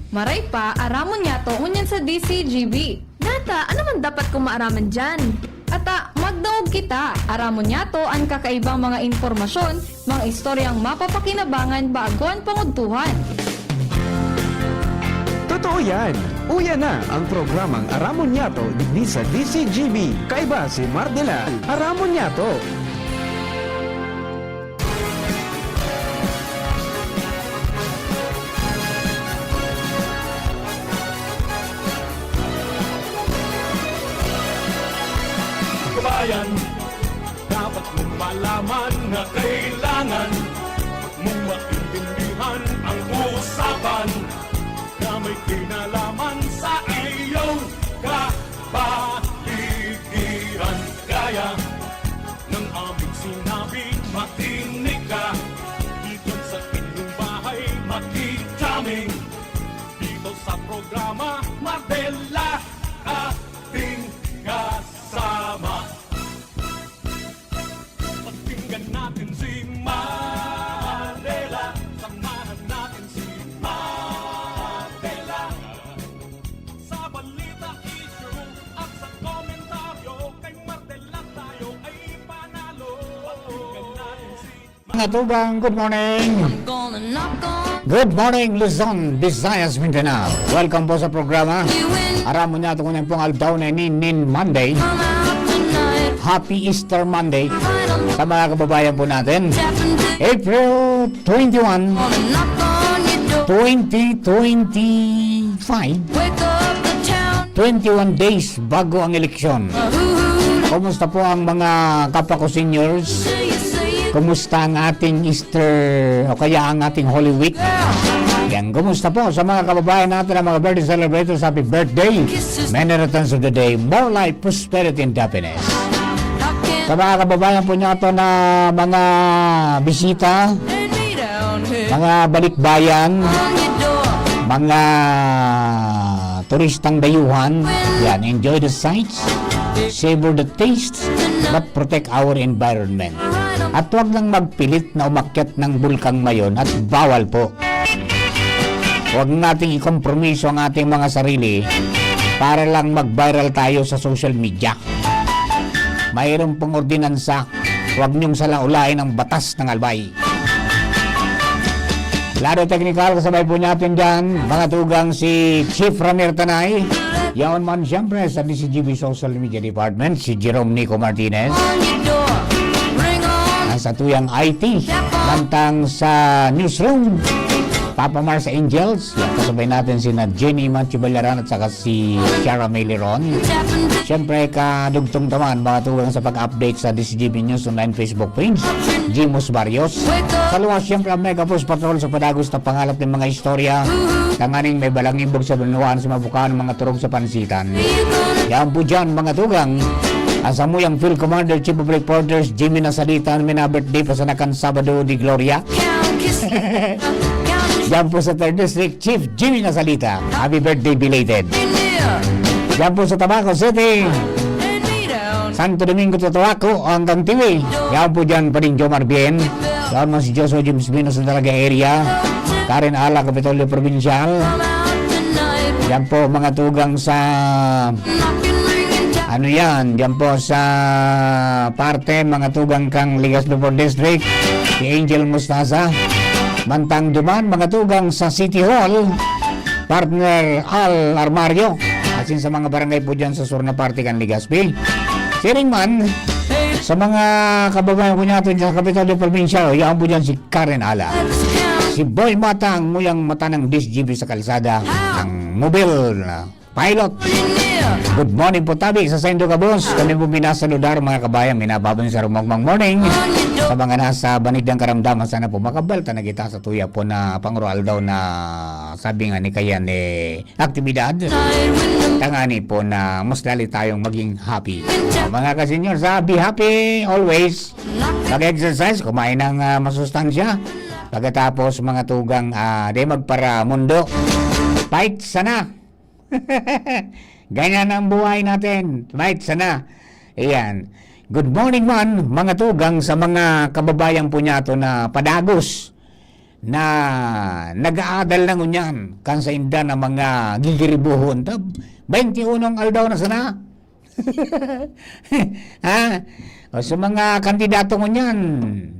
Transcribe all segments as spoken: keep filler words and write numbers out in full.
Maray pa, aramon niyato ngunyan sa D C G B. Nata, ano man dapat kong maaraman diyan? Ata, magdangog kita. Aramon niyato an kakaibang mga impormasyon, mga istoryang mapapakinabangan bago an pangudtuhan. Totoo yan! Uya na ang programang Aramon Niyato digdi sa D C G B. Kaiba si Mardela. Aramon Niyato! Kabayan, dapat mong malaman na kailangan mong maintindihan ang usapan na may kinalaman sa iyong kapaligiran. Kaya ng aming sinabi, makinig ka. Dito sa inyong bahay, makijamming. Dito sa programa, Mardela, ating kasama. Pakinggan natin si Mardela. Samahan natin si Mardela. Sa balita, issue, at sa komentaryo, kay Mardela tayo ay panalo. Pakinggan natin si Mga tugang, good morning. I'm gonna knock on Good morning, Luzon, Visayas, Mindanao. Welcome po sa programa. you in. Aram mo niya, ito ngunyan pong aldaw na ini, nin Monday. Come out tonight. Happy Easter Monday Right on sa mga kababayan po natin. Tapping to April twenty-one, gonna knock on your door. twenty twenty-five. Wake up the town. Twenty-one days bago ang eleksyon. Who, who, Kumusta po ang mga kapwa ko seniors? do you say it? Kumusta ang ating Easter o kaya ang ating Holy Week? Yan, kumusta po sa mga kababayan natin, ang mga birthday celebrators? Happy birthday! Many returns of the day, more life, prosperity, and happiness. How can Sa mga kababayan po natin na mga bisita, turn me down here mga balikbayan, on your door? mga turistang dayuhan, yan, enjoy the sights, savor the taste, but protect our environment. At huwag lang magpilit na umakyat ng Bulkang Mayon at bawal po. Huwag nating ikompromiso ang ating mga sarili para lang mag-viral tayo sa social media. Mayroon pong ordinansa, huwag niyong salaulain ang batas ng Albay. Lado Technical, kasabay po natin dyan, mga tugang si Chief Ranier Tanay. Yaon man siyempre sa D C G B Social Media Department, si Jerome Nico Martinez. On your door. Ring on. Ang satuyang I T, mantang sa newsroom, Papa Mars Angels. Yan, kasabay natin sina Jenny Manchu Ballaran at saka si Shara May Liron. Tapping to Siyempre, kadugtong taman, mga tugang sa pag-update sa D C G B News Online Facebook page, Jimos Barrios. Sa luwas, siyempre, ang Mega Force Patrol sa padagos na pangalap ng mga istorya. Tanganing may balang imbog sa banwaan sa mabukaan ng mga turog sa pansitan. Yan po dyan, mga tugang. Ang samuyang Field Commander, Chief of Reporters, Jimmy Nasalita, may na-birthday pa sa nakan Sabado de Gloria. count, kiss. Count Yan po sa Third District, Chief Jimmy Nasalita. Happy birthday belated. me near. Yan po sa Tabaco City, Turn me down. Santo Domingo, Tatawaco, hanggang Tiwi. Yan po dyan pa rin, Jomar Bien. Yan mo si Joshua James Bino sa Dalaga area. Karen Ala, Kapitolyo Provincial. Come out tonight. Yan po, mga tugang sa Knocking, ringing, tapping. Ano yan? Diyan po sa parte, mga tugang kang Legazpi Fourth District, si Angel Mostaza. Mantang duman, mga tugang sa City Hall, partner Al Armario. Asin sa mga barangay po dyan sa sur na parte kan Legazpi. Siring man, sa mga kababayan po natin sa Kapitolyo Provincial, yan po dyan si Karen Ala. Si Boy Mata, ang muyang mata ng D C G B sa kalsada, ang mobile na pilot. Good morning po, tabi sa saindo gabos. Kami po minasaludar, mga kabayan, minababon sa rumogmang morning. Sa mga nasa banidang karamdaman, sana po makabalta na kita sa tuya po na panguro aldaw na sabi nga ni Kayan, eh, aktibidad. Tangani po na mas lali tayong maging happy. Mga kasenyor, sa be happy always. Mag-exercise, kumain ng ah, masustansya. Pagkatapos, mga tugang, ah, di magparamundo. Fight sana. Ganyan ang buhay natin. Fight sana. Ayan. Good morning man, mga tugang, sa mga kababayan po niya to na padagos. na nag-aadal na ngunyan kan sainda na mga gigiribohon. Ta, baynti unong aldaw na sana. Ha? O, sa mga kandidato ngunyan,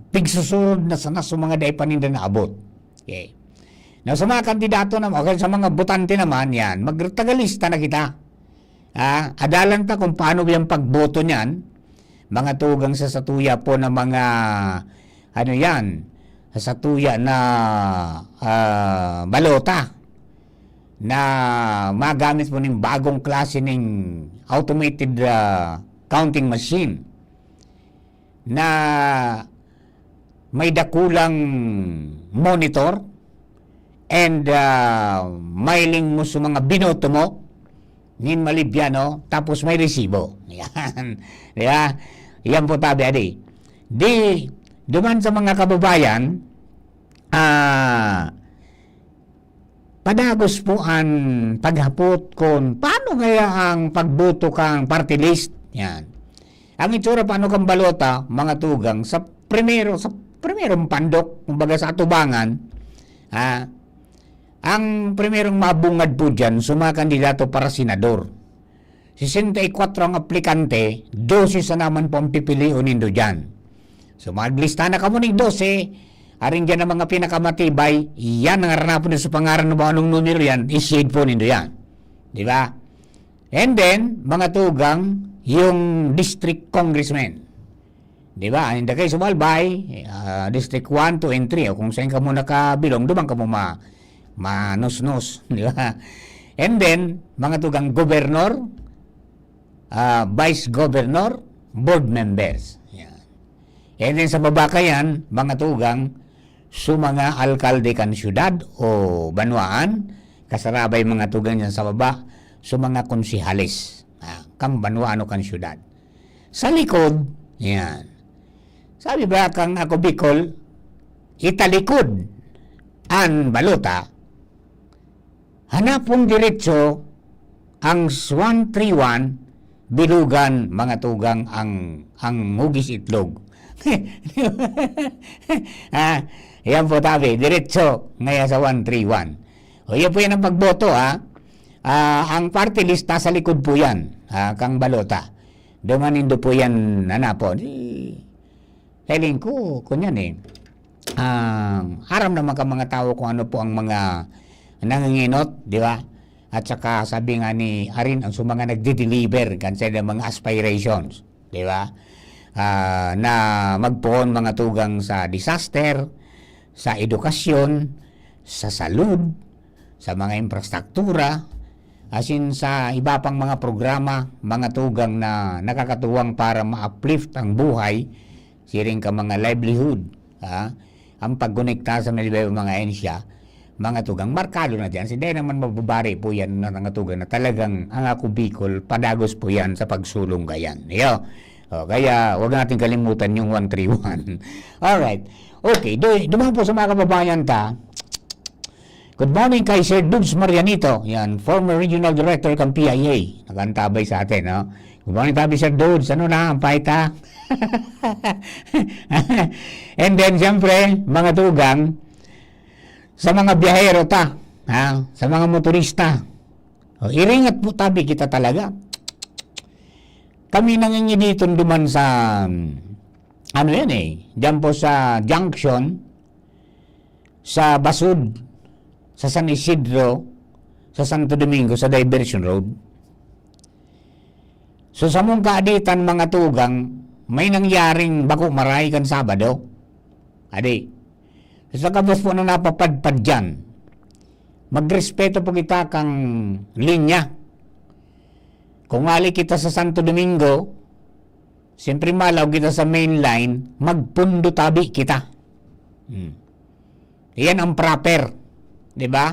pigsusurod na sana sa mga dai pa ninda naabot. Okay. Now, sa mga kandidato naman, o sa mga botante naman, yan, magtagalista na kita. Ah, adalan ta kung paano yung pagboto niyan, mga tugang sa satuya po ng mga, ano yan, sa satuya na, ah, balota na magamit po ning bagong klase ning automated, ah, counting machine na may dakulang monitor and, ah, mailing mo sa mga binoto mo, nin malibyano, tapos may resibo. Yan. Di ba? Yan po tabi, adi. Di, duman sa mga kababayan, ah, padagos po an paghapot kun paano kaya ang pagboto kang party list. Yan. Ang itsura paano kang balota, mga tugang, sa primero, sa primerong pandok, kumbaga sa atubangan, ah, ang primerong mabungad po diyan, sa mga kandidato para senador. Sesenta y cuatro ang aplikante, dose sa naman po ang pipilion nindo diyan. So, maglista na kamo ning dose, aring diyan ang mga pinakamatibay, yan ang aranapon sa pangaran mo, anong numero yan, i-shade po nindo yan. Di ba? And then, mga tugang, yung district congressman. Di ba? Ang dagay sa Balbay, ah, District one, two, and three. O kung saan kamo nakabilong, duman kamo ma-, manusnos. Di ba? And then, mga tugang gobernador, ah, vice governor, board members. Yan. And then sa baba kayan, mga tugang, sa mga alkalde kan syudad o banwaan, kasarabay mga tugang yan sa baba, sa mga konsehales, ah, kan banwaan o kan syudad. Sa likod, yan. Sabi ba kang Ako Bicol, italikod an balota, hanapon diretso ang one three one, bilugan, mga tugang, ang, ang hugis itlog. Ah, yan po, tabi, diretso ngaya sa one three one. O, yan po yan ang pagboto, ha. Ah, ang party list, nasa likod po yan, ah, kang balota. Duman nindo po yan hanapon. Eh, feeling ko, kunyan eh. Ah, aram naman ka mga tao kung ano po ang mga nanginginot, di ba? At saka sabi nga ni Arin, ang sa mga nagde-deliver kan sa mga aspirations, di ba? Ah, na magpoon mga tugang sa disaster, sa edukasyon, sa salud, sa mga infrastruktura, asin sa iba pang mga programa, mga tugang na nakakatuwang para ma-uplift ang buhay, siring ka mga livelihood, ha? Ang pagkonekta sa mga iba-ibang mga ahensya, mga tugang, markado na diyan. Hindi naman mababari po yan na mga tugang na talagang ang Ako Bicol, padagos po yan sa pagsulong gayan. Iyo. O, kaya wag natin kalimutan yung one three one. Alright. Okay, do, duman po sa mga kababayan ta. Good morning kay Sir Dubs Marianito. Yan, former regional director kan P I A. Nakantabay sa atin, no? Good morning, tabi Sir Dubs. Ano na, ang paita? And then, siyempre, mga tugang, sa mga biyahero ta, ha? Sa mga motorista. O, iringat po tabi kita talaga. Kami nanginginiton duman sa, ano yan eh, dyan po sa junction, sa Basud, sa San Isidro, sa Santo Domingo, sa Diversion Road. So, sa mong kaaditan, mga tugang, may nangyaring bako maray kan Sabado. Adi, sa gabos po na napapadpad dyan, magrespeto po kita kang linya. Kung ali kita sa Santo Domingo, siyempre malaw kita sa main line, magpundo tabi kita. Hmm. Iyan ang proper, di ba?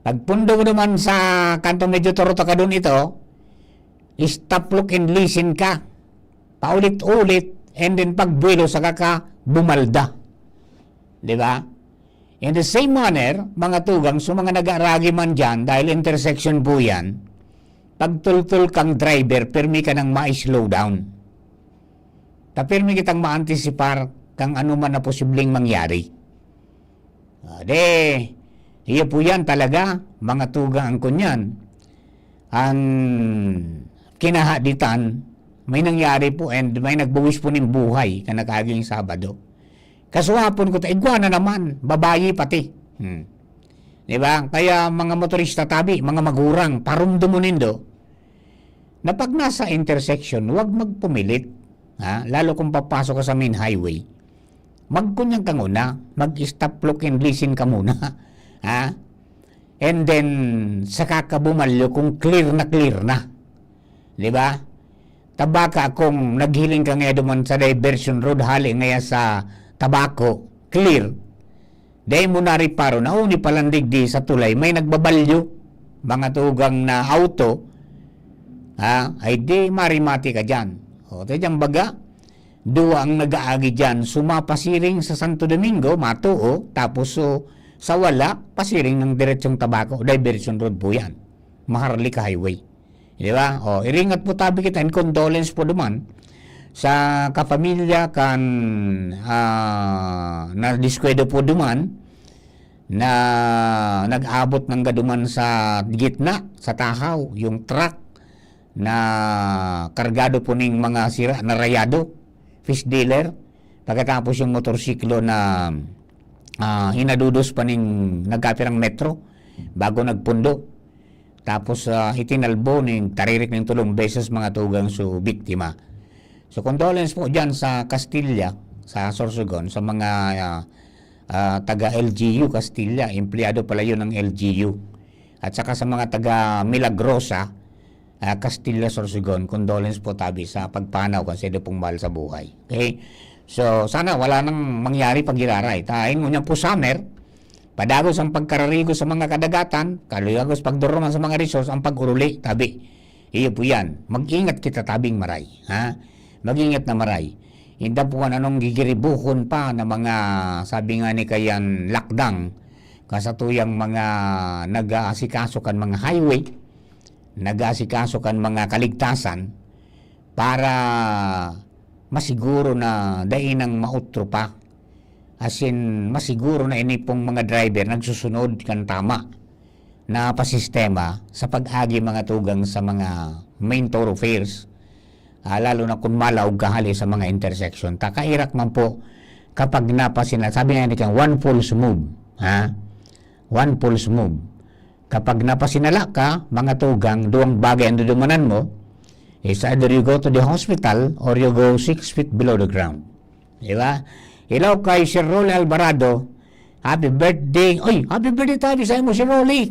Pagpundo mo naman sa kanto medyo turutakadon ito, stop, look, and listen ka. Paulit-ulit, and then pagbuelo saka ka bumalda. Di ba? In the same manner, mga tugang, sa mga nag-aaragi man dyan, dahil intersection po yan, pagtultol kang driver, pirmi ka nang ma-slow down. Ta pirmi kitang maantisipar kang ano man na posibleng mangyari. Ah, de, iyo po yan talaga, mga tugang, ang kunyan. Ang kinahaditan, may nangyari po and may nagbuwis po ning buhay kan nakaaging Sabado. Kasuhapon ko ta, igwa na naman, babayi pati. Hmm. Di ba? Kaya mga motorista tabi, mga magurang, parumdumon nindo, na pag nasa intersection, huwag magpumilit. Ha? Lalo kung papasok ka sa main highway. Magkunyang ka nguna, mag-stop, look and listen ka muna. Ha? And then, saka ka bumalyo kung clear na clear na. Di ba? Tabaka kung naghiling ka ngaya duman sa diversion road, hali ngaya sa Tabaco, clear. Dai mo nariparo na uni palan digdi sa tulay may nagbabalyo, mga tugang na auto, ha? Ay di marimati ka diyan. O, ta diyan baga, duwa ang nag-aagi diyan, suma pasiring sa Santo Domingo, Matuo, tapos so, sa wala, pasiring ng diretsong Tabaco, diversion road po yan. Maharlika Highway. Di ba? O, iringat po tabi kita, and condolence po duman sa kapamilya kan, ah, nadiskwede po duman na nag-abot nangga duman sa gitna, sa tahaw, yung truck na kargado po ning mga sira na rayado, fish dealer, pagkatapos yung motorsiklo na, ah, hinadudos pa ning nagkapirang metro bago nagpundo. Tapos, ah, itinalbo ning taririk ning tulong beses mga tugang su biktima. So, condolence po diyan sa Castilla, sa Sorsogon, sa mga, ah, ah, taga L G U Castilla, empleyado pala yun ng L G U. At saka sa mga taga Milagrosa, ah, Castilla, Sorsogon, condolence po tabi sa pagpanaw kasi do pong mahal sa buhay. Okay? So, sana wala nang mangyari pag-iraray. Ta, ayon ngunyan po summer, padagos ang pagkararigo sa mga kadagatan, kaluyagos pagduruman sa mga resource, ang pag-uruli, tabi. Iyo po yan. Mag-ingat kita tabing maray. Ha? Mag-ingat na maray. Inda po kan anong gigiribuhon pa na mga, sabi nga ni kayan, lakdang, kasatuyang mga nag-aasikaso kan mga highway, nag-aasikaso kan mga kaligtasan para masiguro na dai nang mautro pa. As in, masiguro na ini pong mga driver nagsusunod kan tama na pasistema sa pag-agi mga tugang sa mga main thoroughfares, ah, lalo na kung malaog ka hali sa mga intersection. Ta kairak man po kapag napasina-, sabi nga ni Kang, one false move, ha? One false move. Kapag napasinala ka, mga tugang, duwang bagay ang dudumanan mo, is either you go to the hospital or you go six feet below the ground. Di ba? Hello kay Sir Rolly Alvarado. Happy birthday. Oy, happy birthday tabi sa imo, Sir Rolly.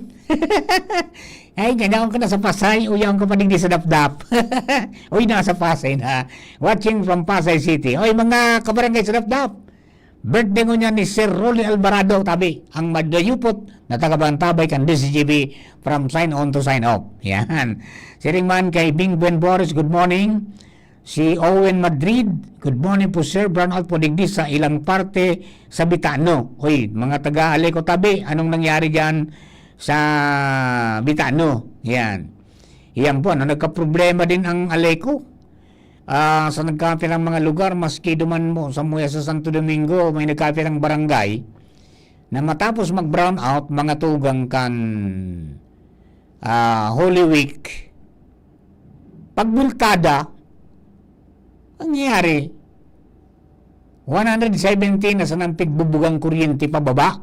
Ay, ganaon ka na sa Pasay, uyaon ka pa digdi sa Dapdap. Uy, nasa Pasay na. Watching from Pasay City. Oy, mga kabarangay sa Dapdap. Birthday ngunyan ni Sir Rolly Alvarado, tabi, ang madayupot na tagapantabay kan D Z G B from sign on to sign off. Yan. Siring man kay Bing Buen Boris, good morning. Si Owen Madrid, good morning po, sir. Brown out po digdi sa ilang parte sa Bitano. Oy, mga taga Aleco tabi, anong nangyari diyan sa Bitano? Yan. Iyan po, ano, nagkaproblema din ang Aleco. Ah, sa nagkapirang mga lugar, maski duman mo, sa muya sa Santo Domingo, may nagkapirang barangay na matapos mag-brown out, mga tugang kan, ah, Holy Week, pagbultada, nangyayari, one hundred seventeen na sanang pigbubugang kuryente pababa.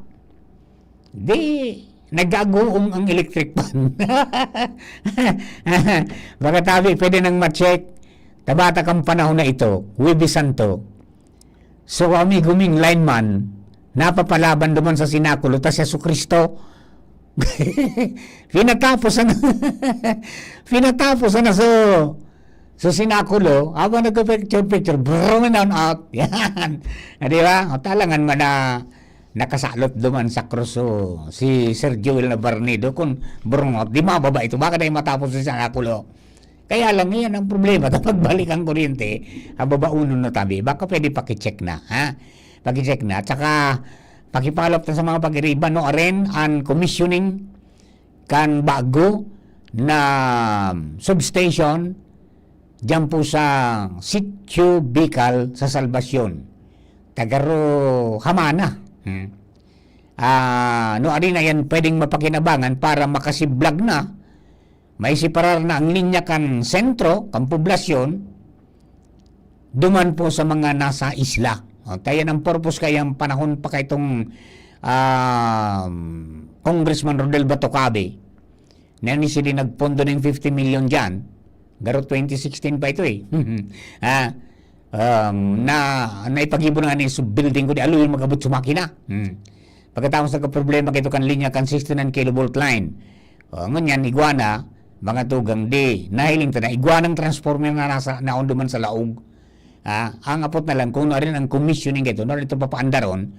Di, nag-aagoong ang electric fan. Baka tabi, pwede nang ma-check. Tabata kang panahon na ito, Huwebes Santo. So, amigo ming lineman, napapalaban duman sa sinakulo, ta si Jesu Cristo, pinatapos ang, pinatapos na so, so sinakulo, habang nagpa-picture-picture, brrrr, down out. Yan. Ah, di ba? O, talangan man na nakasalot duman sa krus, o, si Sir Joel Navarnido, kung brrrr, di mababa ito, baka na matapos sa sinakulo. Kaya lang, yan ang problema. Kapag balik ang kuryente, hababaunon na tabi. Baka pwede pakicheck na, ha? Pakicheck na. At saka, pakipalop ta sa mga pag-iriba, no? Aren, ang commissioning kan bago na substation diyan po sa Sitio Bicol sa Salvacion. Tagaro Hamana. Hmm. Ah, no, ari na yan pwedeng mapakinabangan para makasiblag na, maiseparar na ang linya kan sentro, kan poblasyon, duman po sa mga nasa isla. O, kaya ang purpose kaya ang panahon pa kay itong, ah, Congressman Rodel Batocabe, na ni sila nagpondo ng fifty million dyan, garo twenty sixteen pa ito eh. Ah, um, na, na ipag-ibon nga ni sa building ko, di aloy mag-abot sa makina. Hmm. Pagkatapos nagka-problema kito kan linya kan sixty-nine kilovolt line. O, ngunyan, igwa na, mga tugang di, nahiling ta na, igwa ng transformer na nasa, naon duman sa laog. Ah, ang apot na lang, kung ano rin ang commissioning kito, ano rin ito papaandaron,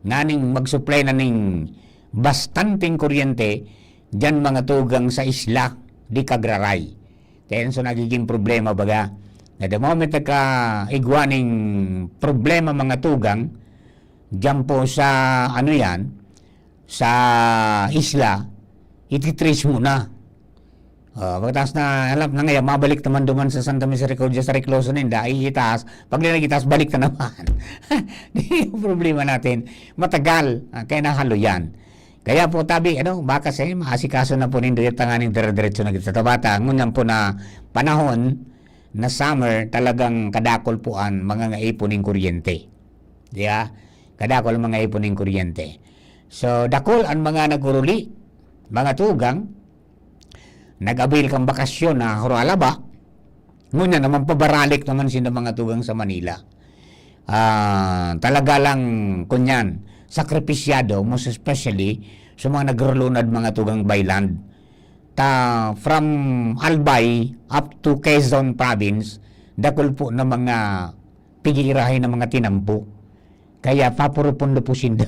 nganing mag-supply na ning bastanteng kuryente, dyan mga tugang sa isla, di kagraray. Kaya yun so nagiging problema, baga, na the moment nagka-igwa ning problema, mga tugang, dyan po sa, ano yan, sa isla, ititrace mo na. Ah, pagkatapos na, alam na ngayon, mabalik naman duman sa Santa Misericordia, sa Recluso ninda, iitaas. Pag nilagay itaas, balik na naman. Di yung problema natin, matagal, ah, kaya nahalo yan. Kaya po, tabi, ano, baka sa maasikaso na po nindo yung tanganing dire-diretso na kita. Tabata, ngunyan po na panahon na summer, talagang kadakol po ang mga ngaipon ng kuryente. Di ba? Kadakol ang mga ipon ng kuryente. So, dakol ang mga nag-uruli, mga tugang, nag-avail kang bakasyon na huralaba, ngunyan naman pabaralik naman sinda mga tugang sa Manila. Ah, talaga lang, kunyan, sakripisyado, most especially, sa mga nagrulunad mga tugang by land. Ta, from Albay up to Quezon Province, dakul po na mga pigirahin na mga tinampo. Kaya papurupundo po sinda.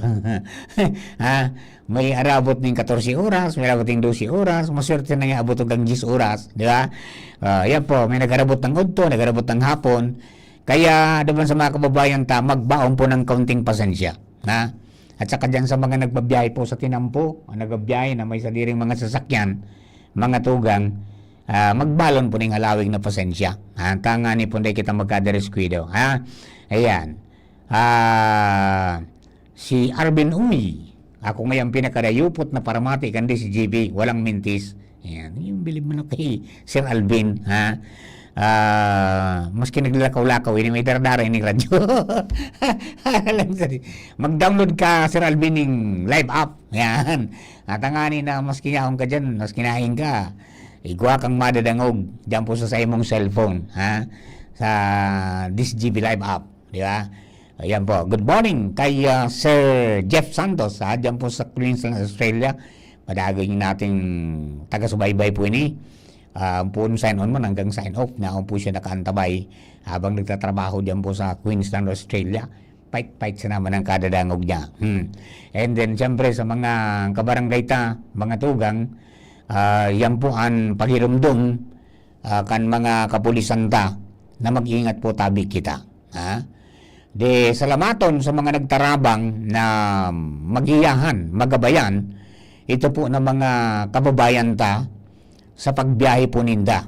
Ha? May arabot ning katorse oras, may arabot ning dose oras, maswerte na nga abot hanggang diyes oras, di ba? Ah, yan po, may nag-arabot ng udto, nag-arabot ng hapon. Kaya, duman sa mga kababayan ta, magbaon po ng kaunting pasensya. Ha? At saka dyan sa mga nagbabiyahe po sa tinampo, ang nagbabiyahe na may sadiring mga sasakyan, mga tugang, ah, magbalon po ning halawig na pasensya. Ha? Tangani po, hindi kita magkadariskwado. Ha? Ayan. Ah, si Arvin Uy, ako ngayon pinakadayupot na paramati kan D C G B, walang mintis. Ayan, yung bilib mo na kay Sir Alvin, ha? Ah, maski naglalakaw-lakaw, ini may dara-dara, ini radyo. Alam sa di-, mag-download ka, Sir Alvin, ning live app. Yan. At ang ani na mas kinyaon ka dyan, mas kinain ka, igwa kang madadangog dyan po sa, sa imong cellphone, ha? Sa this G B Live app, di ba? Ayan po. Good morning kay, ah, Sir Jeff Santos, ha? Dyan po sa Queensland, Australia. Madaging nating taga-subaybay po ini. Ah, ang puon sign on man hanggang sign off na po siya nakaantabay habang nagtatrabaho dyan po sa Queensland, Australia. Pait-pait siya naman ang kadadangog niya. Hmm. And then, siyempre, sa mga kabarangay ta, mga tugang, ah, yan po ang pagirumdom, ah, kan mga kapulisan ta na mag-ingat po tabi kita. Ha? De, salamaton sa mga nagtarabang na maghiyahan, magabayan, ito po na mga kababayan ta sa pagbiyahe po ninda.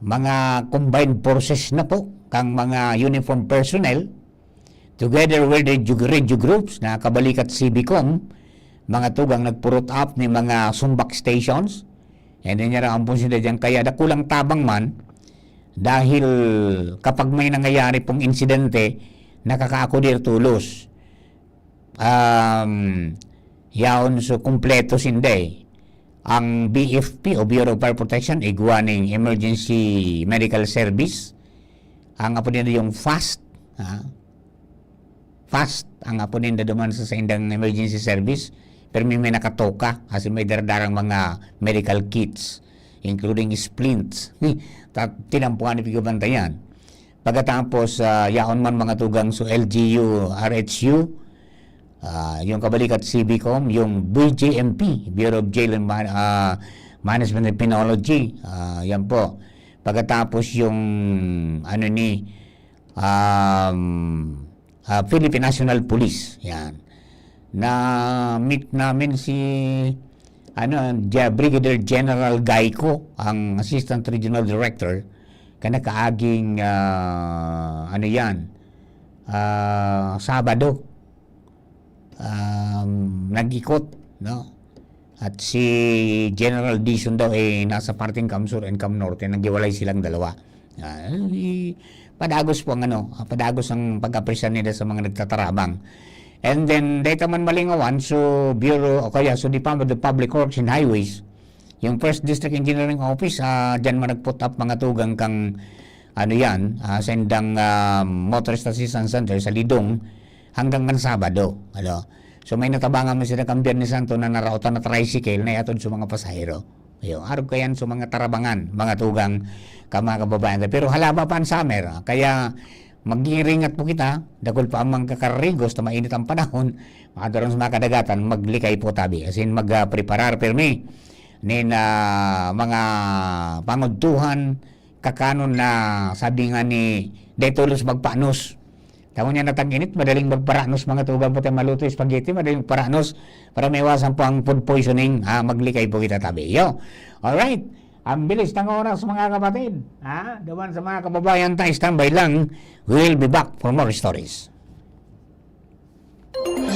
Mga combined forces na po, kang mga uniform personnel, together with the Ju-, Regio Groups na kabalikat C B com, mga tugang nagpurot up ni mga sumbak stations. And then, yara ang punsin na dyan, kaya dakulang tabang man, dahil kapag may nangyayari pong insidente, nakakaakudir tulos. Um, yaon so kumpleto sinday. Ang B F P o Bureau of Fire Protection, igwa ning emergency medical service. Ang apo nila yung FAST, ha? FAST, ang apo ninda duman sa saindang emergency service, pero may, may nakatoka, kasi may daradarang mga medical kits, including splints. Ta-, tinampuan ni pigabantayan. Pagkatapos, ah, yaon man mga tugang sa L G U, R H U, ah, yung kabalikat C B com, yung B J M P, Bureau of Jail and Man-, ah, Management and Penology, ah, yan po. Pagkatapos yung, ano ni, um, ah, Philippine National Police, yan. Na-meet namin si, ano, Ge-, Brigadier General Gaico, ang Assistant Regional Director, kanakaaging, ah, ano yan, ah, Sabado. um, nag-ikot, no? At si General Dizon daw, eh, nasa parteng Camsur and Camnorte, naghiwalay silang dalawa. Ah, i-, padagos po ang ano, ah, padagos ang pag-apresya nila sa mga nagtatarabang. And then, dahil man malingawan, so Bureau, o kaya so Department of Public Works and Highways, yung First District Engineering Office, ah, dyan man nag-put up mga tugang kang, ano yan, ah, sa indang, ah, Motorist Assistance Center sa Lidong hanggang kan Sabado. Ano? So, may natabangan man sila kang Biyernes Santo na naraotan na tricycle na ihatod sa mga pasahero. Ayun, arog kayan sa mga tarabangan, mga tugang, ka mga kababayan. Pero halaba pa ang summer, ah, kaya mag-iingat po kita, dakul pa ang mga kakarigos na mainit ang panahon, mga darong sa mga kadagatan, maglikay po tabi. As in, mag, ah, preparar pirmi nin, ah, mga pangudtuhan, kakanon na sabi nga ni Detulos magpanos. Tamo niya natag-init, madaling magparanos, mga tugang, pati maluto yung spaghetti, madaling magparanos para maiwasan po ang food poisoning. Ha, maglikay po kita tabi. Yo. Alright. Ang bilis ng oras, mga kapatid. Ha? Duman sa mga kababayan ta, standby lang. We'll be back for more stories.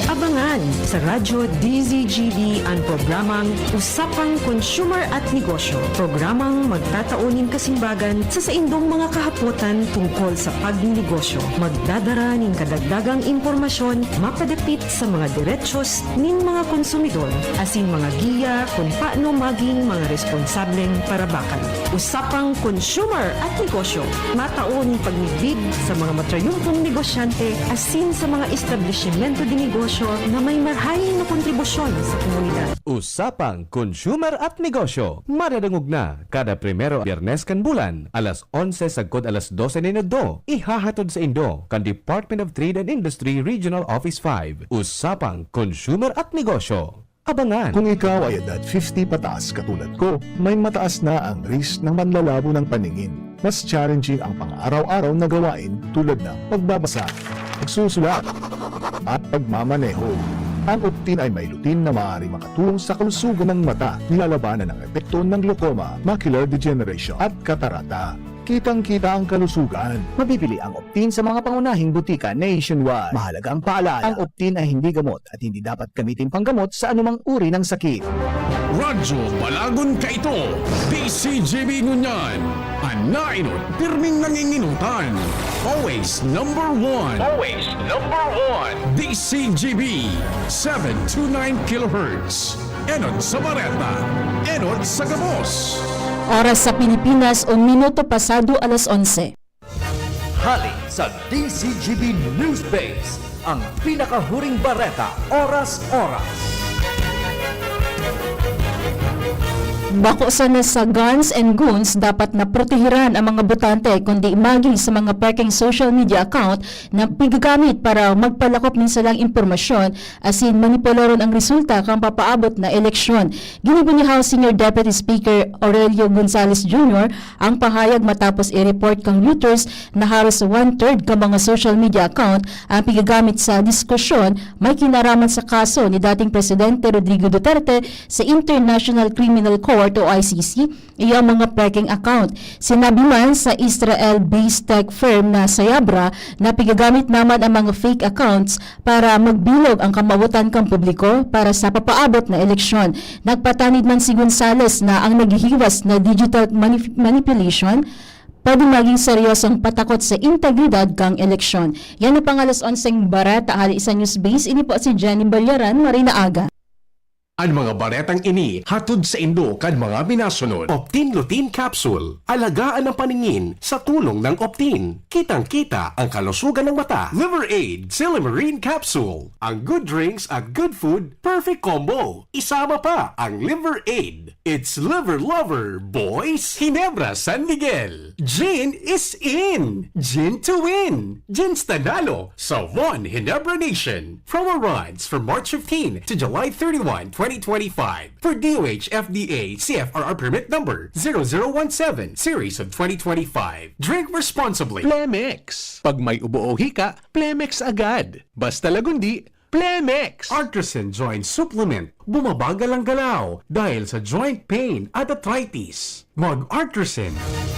Abangan sa Radyo D Z G B ang programang Usapang Consumer at Negosyo. Programang magtatao nin kasimbagan sa saindong mga kahapotan tungkol sa pagnenegosyo. Magdadara nin kadagdagang impormasyon mapadapit sa mga derechos nin mga konsumidor, asin mga giya kun paano maging mga responsableng parabakan. Usapang Consumer at Negosyo. Matao nin pagmidbid sa mga matrayumpong negosyante asin sa mga establisimento de negosyo na may marahay na kontribusyon sa komunidad. Usapang Consumer at Negosyo. Madadangog na kada primero Biyernes kan bulan, alas onse sagkod alas dose nin udto. Ihahatod saindo kan Department of Trade and Industry Regional Office five. Usapang Consumer at Negosyo. Abangan. Kung ikaw ay edad fifty pataas katulad ko, may mataas na ang risk ng manlalabo ng paningin. Mas challenging ang pang-araw-araw na gawain tulad ng pagbabasa, pagsusulat, at pagmamaneho. Ang Optin ay may lutein na maaari makatulong sa kalusugan ng mata. Nilalabanan ang epekto ng glaucoma, macular degeneration, at katarata. Kitang-kita ang kalusugan. Mabibili ang Optin sa mga pangunahing butika nationwide. Mahalaga ang paalala, ang Optin ay hindi gamot at hindi dapat gamitin panggamot sa anumang uri ng sakit. Radyo Balagon Kaito, D C G B ngunyan, an naenot pirming nanginginutan. Always number one. Always number one. D C G B, seven two nine kilohertz. Enot sa bareta, enot sa gabos. Oras sa Pilipinas, un minuto pasado alas onse. Hali sa D C G B News Base, ang pinakahuring bareta, oras-oras. Bako sana sa guns and goons, dapat na protehiran ang mga botante, kundi maging sa mga pekeng social media account na pigagamit para magpalakop nin salang impormasyon asin manipuloron ang resulta kan papaabot na eleksyon. Ginibo ni House Senior Deputy Speaker Aurelio Gonzalez Junior ang pahayag matapos i-report kan Reuters na haros one-third kan mga social media account ang pigagamit sa diskusyon may kinaraman sa kaso ni dating Presidente Rodrigo Duterte sa International Criminal Court o I C C, iyo ang mga pekeng account. Sinabi man sa Israel-based tech firm na Sayabra na pigagamit naman ang mga fake accounts para magbilog ang kamawotan kan publiko para sa papaabot na eleksyon. Nagpatanid man si Gonzales na ang naghihiwas na digital manif-, manipulation pwede maging seryosong patakot sa integridad kan eleksyon. Yan ang pang alas onseng bareta hali sa News Base. Ini po si Jenny Ballaran. Maray na aga. An mga baretang ini hatod saindo kan mga minasunod. Optin Lutein Capsule. Alagaan ang paningin sa tulong ng Optin. Kitang-kita ang kalusugan ng mata. Liver Aid Silymarin Capsule. Ang good drinks at good food, perfect combo. Isama pa ang Liver Aid. It's Liver Lover, boys! Ginebra San Miguel. Gin is in! Gin to win! Gin Stanalo sa One Ginebra Nation. Promo runs from March fifteen to July thirty-one, twenty twenty-five. For D O H F D A C F R R permit number zero zero one seven series of twenty twenty-five. Drink responsibly. Plemex. Pag may ubo o hika, Plemex agad. Basta lagundi, Plemex. Artresin Joint Supplement. Bumabagal ang galaw dahil sa joint pain at arthritis. Mag-Artresin.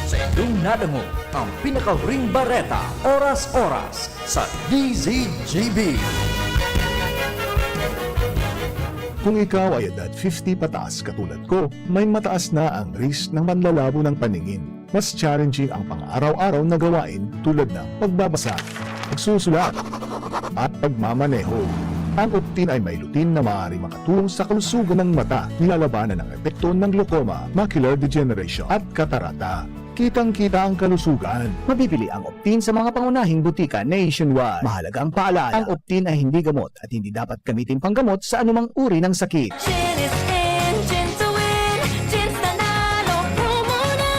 Sa indong nadangog ang pinakahuring bareta, oras-oras, sa D Z G B. Kung ikaw ay edad fifty pataas katulad ko, may mataas na ang risk ng panlalabo ng paningin. Mas challenging ang pang-araw-araw na gawain tulad ng pagbabasa, pagsusulat, at pagmamaneho. Ang Optin ay may lutein na maaaring makatulong sa kalusugan ng mata, nilalabanan ang epekto ng glaucoma, macular degeneration, at katarata. Kitang-kita ang kalusugan. Mabibili ang Optin sa mga pangunahing butika nationwide. Mahalagang paalala, ang Optin ay hindi gamot at hindi dapat gamitin panggamot sa anumang uri ng sakit. Gin is in, gin to win, gin nanalo, promo na!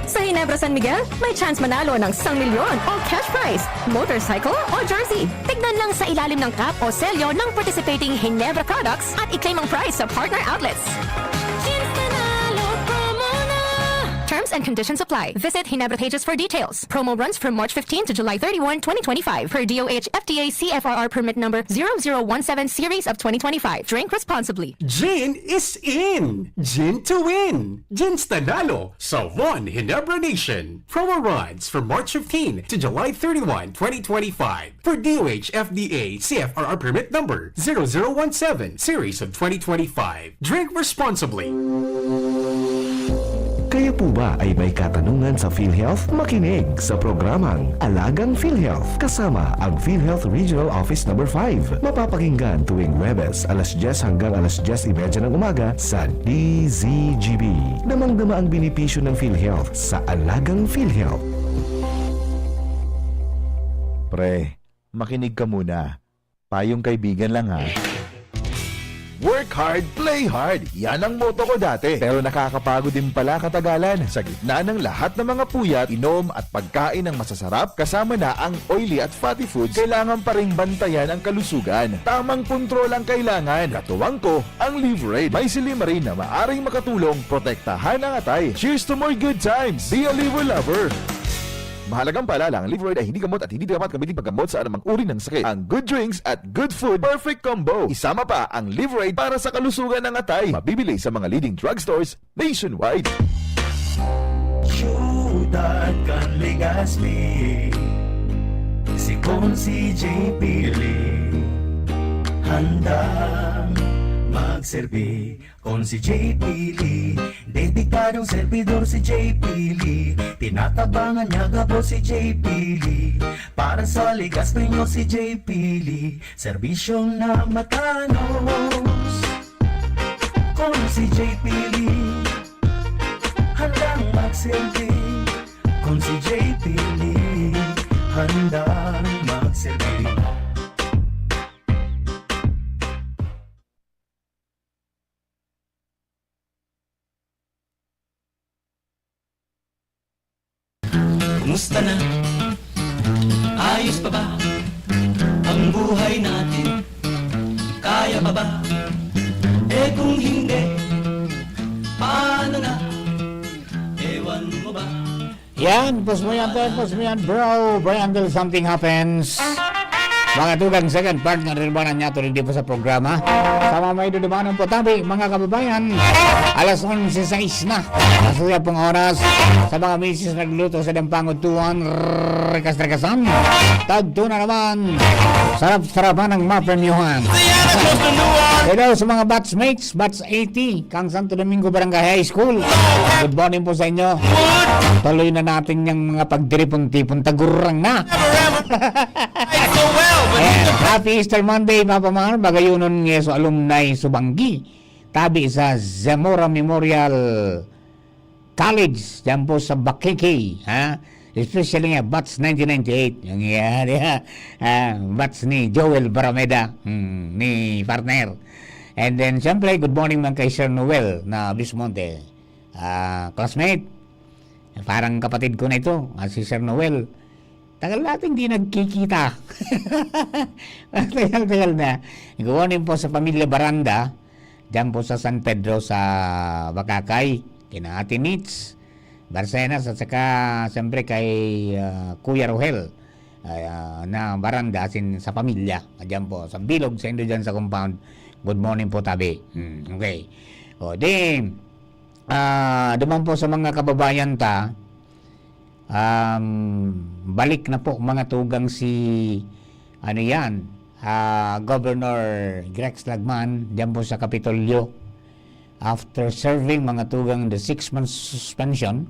Sa Ginebra San Miguel, may chance manalo ng isang milyon o cash prize, motorcycle o jersey. Tignan lang sa ilalim ng cap o selyo ng participating Ginebra products at i-claim ang prize sa partner outlets. Gin nanalo, promo na! Terms and conditions apply. Visit Ginebra pages for details. Promo runs from March fifteen to July thirty-one, twenty twenty-five, per D O H F D A C F R R permit number zero zero one seven series of twenty twenty-five. Drink responsibly. Gin is in! Gin to win! Gin's Nanalo sa One Ginebra Nation. Promo runs from March fifteen to July thirty-one, twenty twenty-five. Per D O H F D A C F R R permit number zero zero one seven series of twenty twenty-five. Drink responsibly. Kayo po ba ay may katanungan sa PhilHealth? Makinig sa programang Alagang PhilHealth kasama ang PhilHealth Regional Office Number five. Mapapakinggan tuwing Huwebes, alas dyes hanggang alas dyes y media ng umaga sa D Z G B. Damang-dama ang benepisyo ng PhilHealth sa Alagang PhilHealth. Pre, makinig ka muna. Payong kaibigan lang, ha. Work hard, play hard. Yan ang motto ko dati. Pero nakakapagod din pala katagalan. Sa gitna ng lahat ng mga puyat, inom at pagkain ng masasarap, kasama na ang oily at fatty foods, kailangan pa ring bantayan ang kalusugan. Tamang kontrol ang kailangan. Katuwang ko, ang Livraid. May silymarin na maaring makatulong protektahan ang atay. Cheers to more good times! Be a Liver Lover! Mahalagang paalala, ang Livraid ay hindi gamot at hindi dapat gamitin paggamot sa anumang uri ng sakit. Ang good drinks at good food, perfect combo. Isama pa ang Livraid para sa kalusugan ng atay. Mabibili sa mga leading drugstores nationwide. Siyudad kan Legazpi, si Consi J P Lee, handang magserbi. Consi J P Lee, dedikadong servidor si J P Lee. Tinatabangan niya gabos si J P Lee. Para sa Legazpi nyo si J P Lee, serbisyong na matanos. Consi J P Lee, handang magserbi. Consi J P Lee, handang magserbi. Kumusta na? Ayos pa ba ang buhay natin? Kaya pa ba? Eh, kung hindi, paano na? Ewan mo ba? Yan, pos mo yan, te, pos mo yan, bro. Brian Del, something happens. Mga tugang, second part ng Rimbanan niya, tuloy di po sa programa. Sa mga may dudumanon po tabi, mga kababayan, alas onse sais na. Masaya pong oras. Sa mga misis nagluto sa dampangod tuwan, rikas-rikasan. Tagto na naman. Sarap-sarapan ang mapremyuhan. Hello sa mga batchmates, batch eighty, Kang Santo Domingo Barangay High School. Good morning po sa inyo. Tuloy na natin yung mga pagtiripon-tipon. Tagurang na. Ayan. Happy Easter Monday, Papa Mar. Bagayunon nga so alumni Subanggi. Tabi sa Zamora Memorial College, dyan po sa Baqueque, ha? Especially nga, batch nineteen ninety-eight. Yung yan, ha? Ah, batch ni Joel Barameda, hmm, ni partner. And then, siyempre, good morning man kay Sir Noel na Bismonte. Ah, classmate, parang kapatid ko na ito, ah, si Sir Noel. Tagal natin di nagkikita. Tagal-tagal na. Good morning po sa pamilya Baranda, dyan po sa San Pedro sa Bacacay, kina Ate Nits Barcenas, at saka, siyempre, kay, ah, Kuya Rohel, ah, na Baranda, as in, sa pamilya, dyan po, sa bilog, sa indo dyan sa compound. Good morning po, tabi. Hmm, okay. O, di, ah, duman po sa mga kababayan ta, um, balik na po, mga tugang, si, ano yan, ah, Governor Grex Lagman diyan po sa Kapitolyo after serving mga tugang the six months suspension.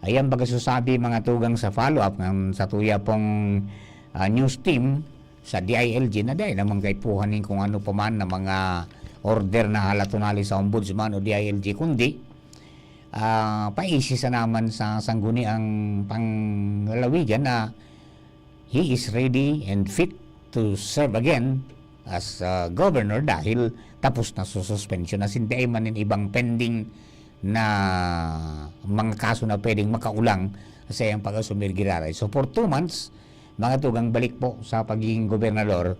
Ayan baga susabi mga tugang sa follow-up ng sa tuya pong, ah, news team sa D I L G na dai naman kaipuhan nin kung ano pa man na mga order na halatunali sa Ombudsman o D I L G, kundi, ah, paisi sa naman sa sangguniang panglalawigan na he is ready and fit to serve again as, ah, governor dahil tapos na sa suspension. As in, dai man nin ibang pending na mga kaso na pwedeng makaulang sa iyang pag-asumir giraray. So, for two months, mga tugang balik po sa pagiging gobernador,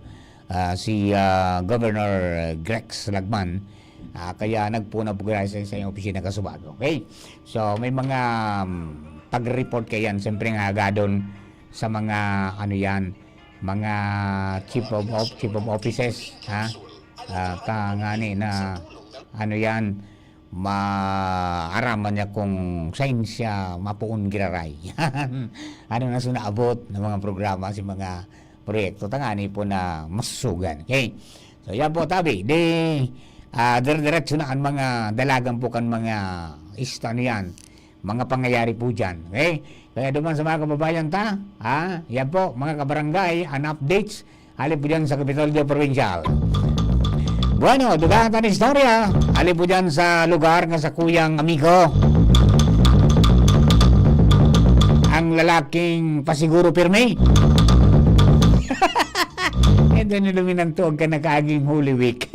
ah, si, ah, Governor Grex Lagman. Ah, kaya nagpuna po giraray sa, sa iyong opisina kasubago. Okay? So, may mga, um, pag-report kayan, siyempre nga agadon sa mga, ano yan, mga chief of, of, chief of offices, ha? Ah, tangani na, ano yan, maaraman niya kung sain siya mapoon giraray. Ano na so naabot ng mga programa sa mga proyekto, tangani po na masusugan. Okay? So, yan po, tabi. Di, ah, dire-diretso na ang mga dalagan po kan mga ista, ano yan, mga pangyayari po dyan. Okay? Kaya duman sa mga kababayan ta, ha? Yan po, mga kabarangay, an updates, hali po dyan sa Kapitolyo Provincial. Bueno, dugang tan istorya, hali po dyan sa lugar nga sa kuyang amigo. Ang lalaking pasiguro pirmi. Ito ni Luminantuog ka nakaaging Holy Week.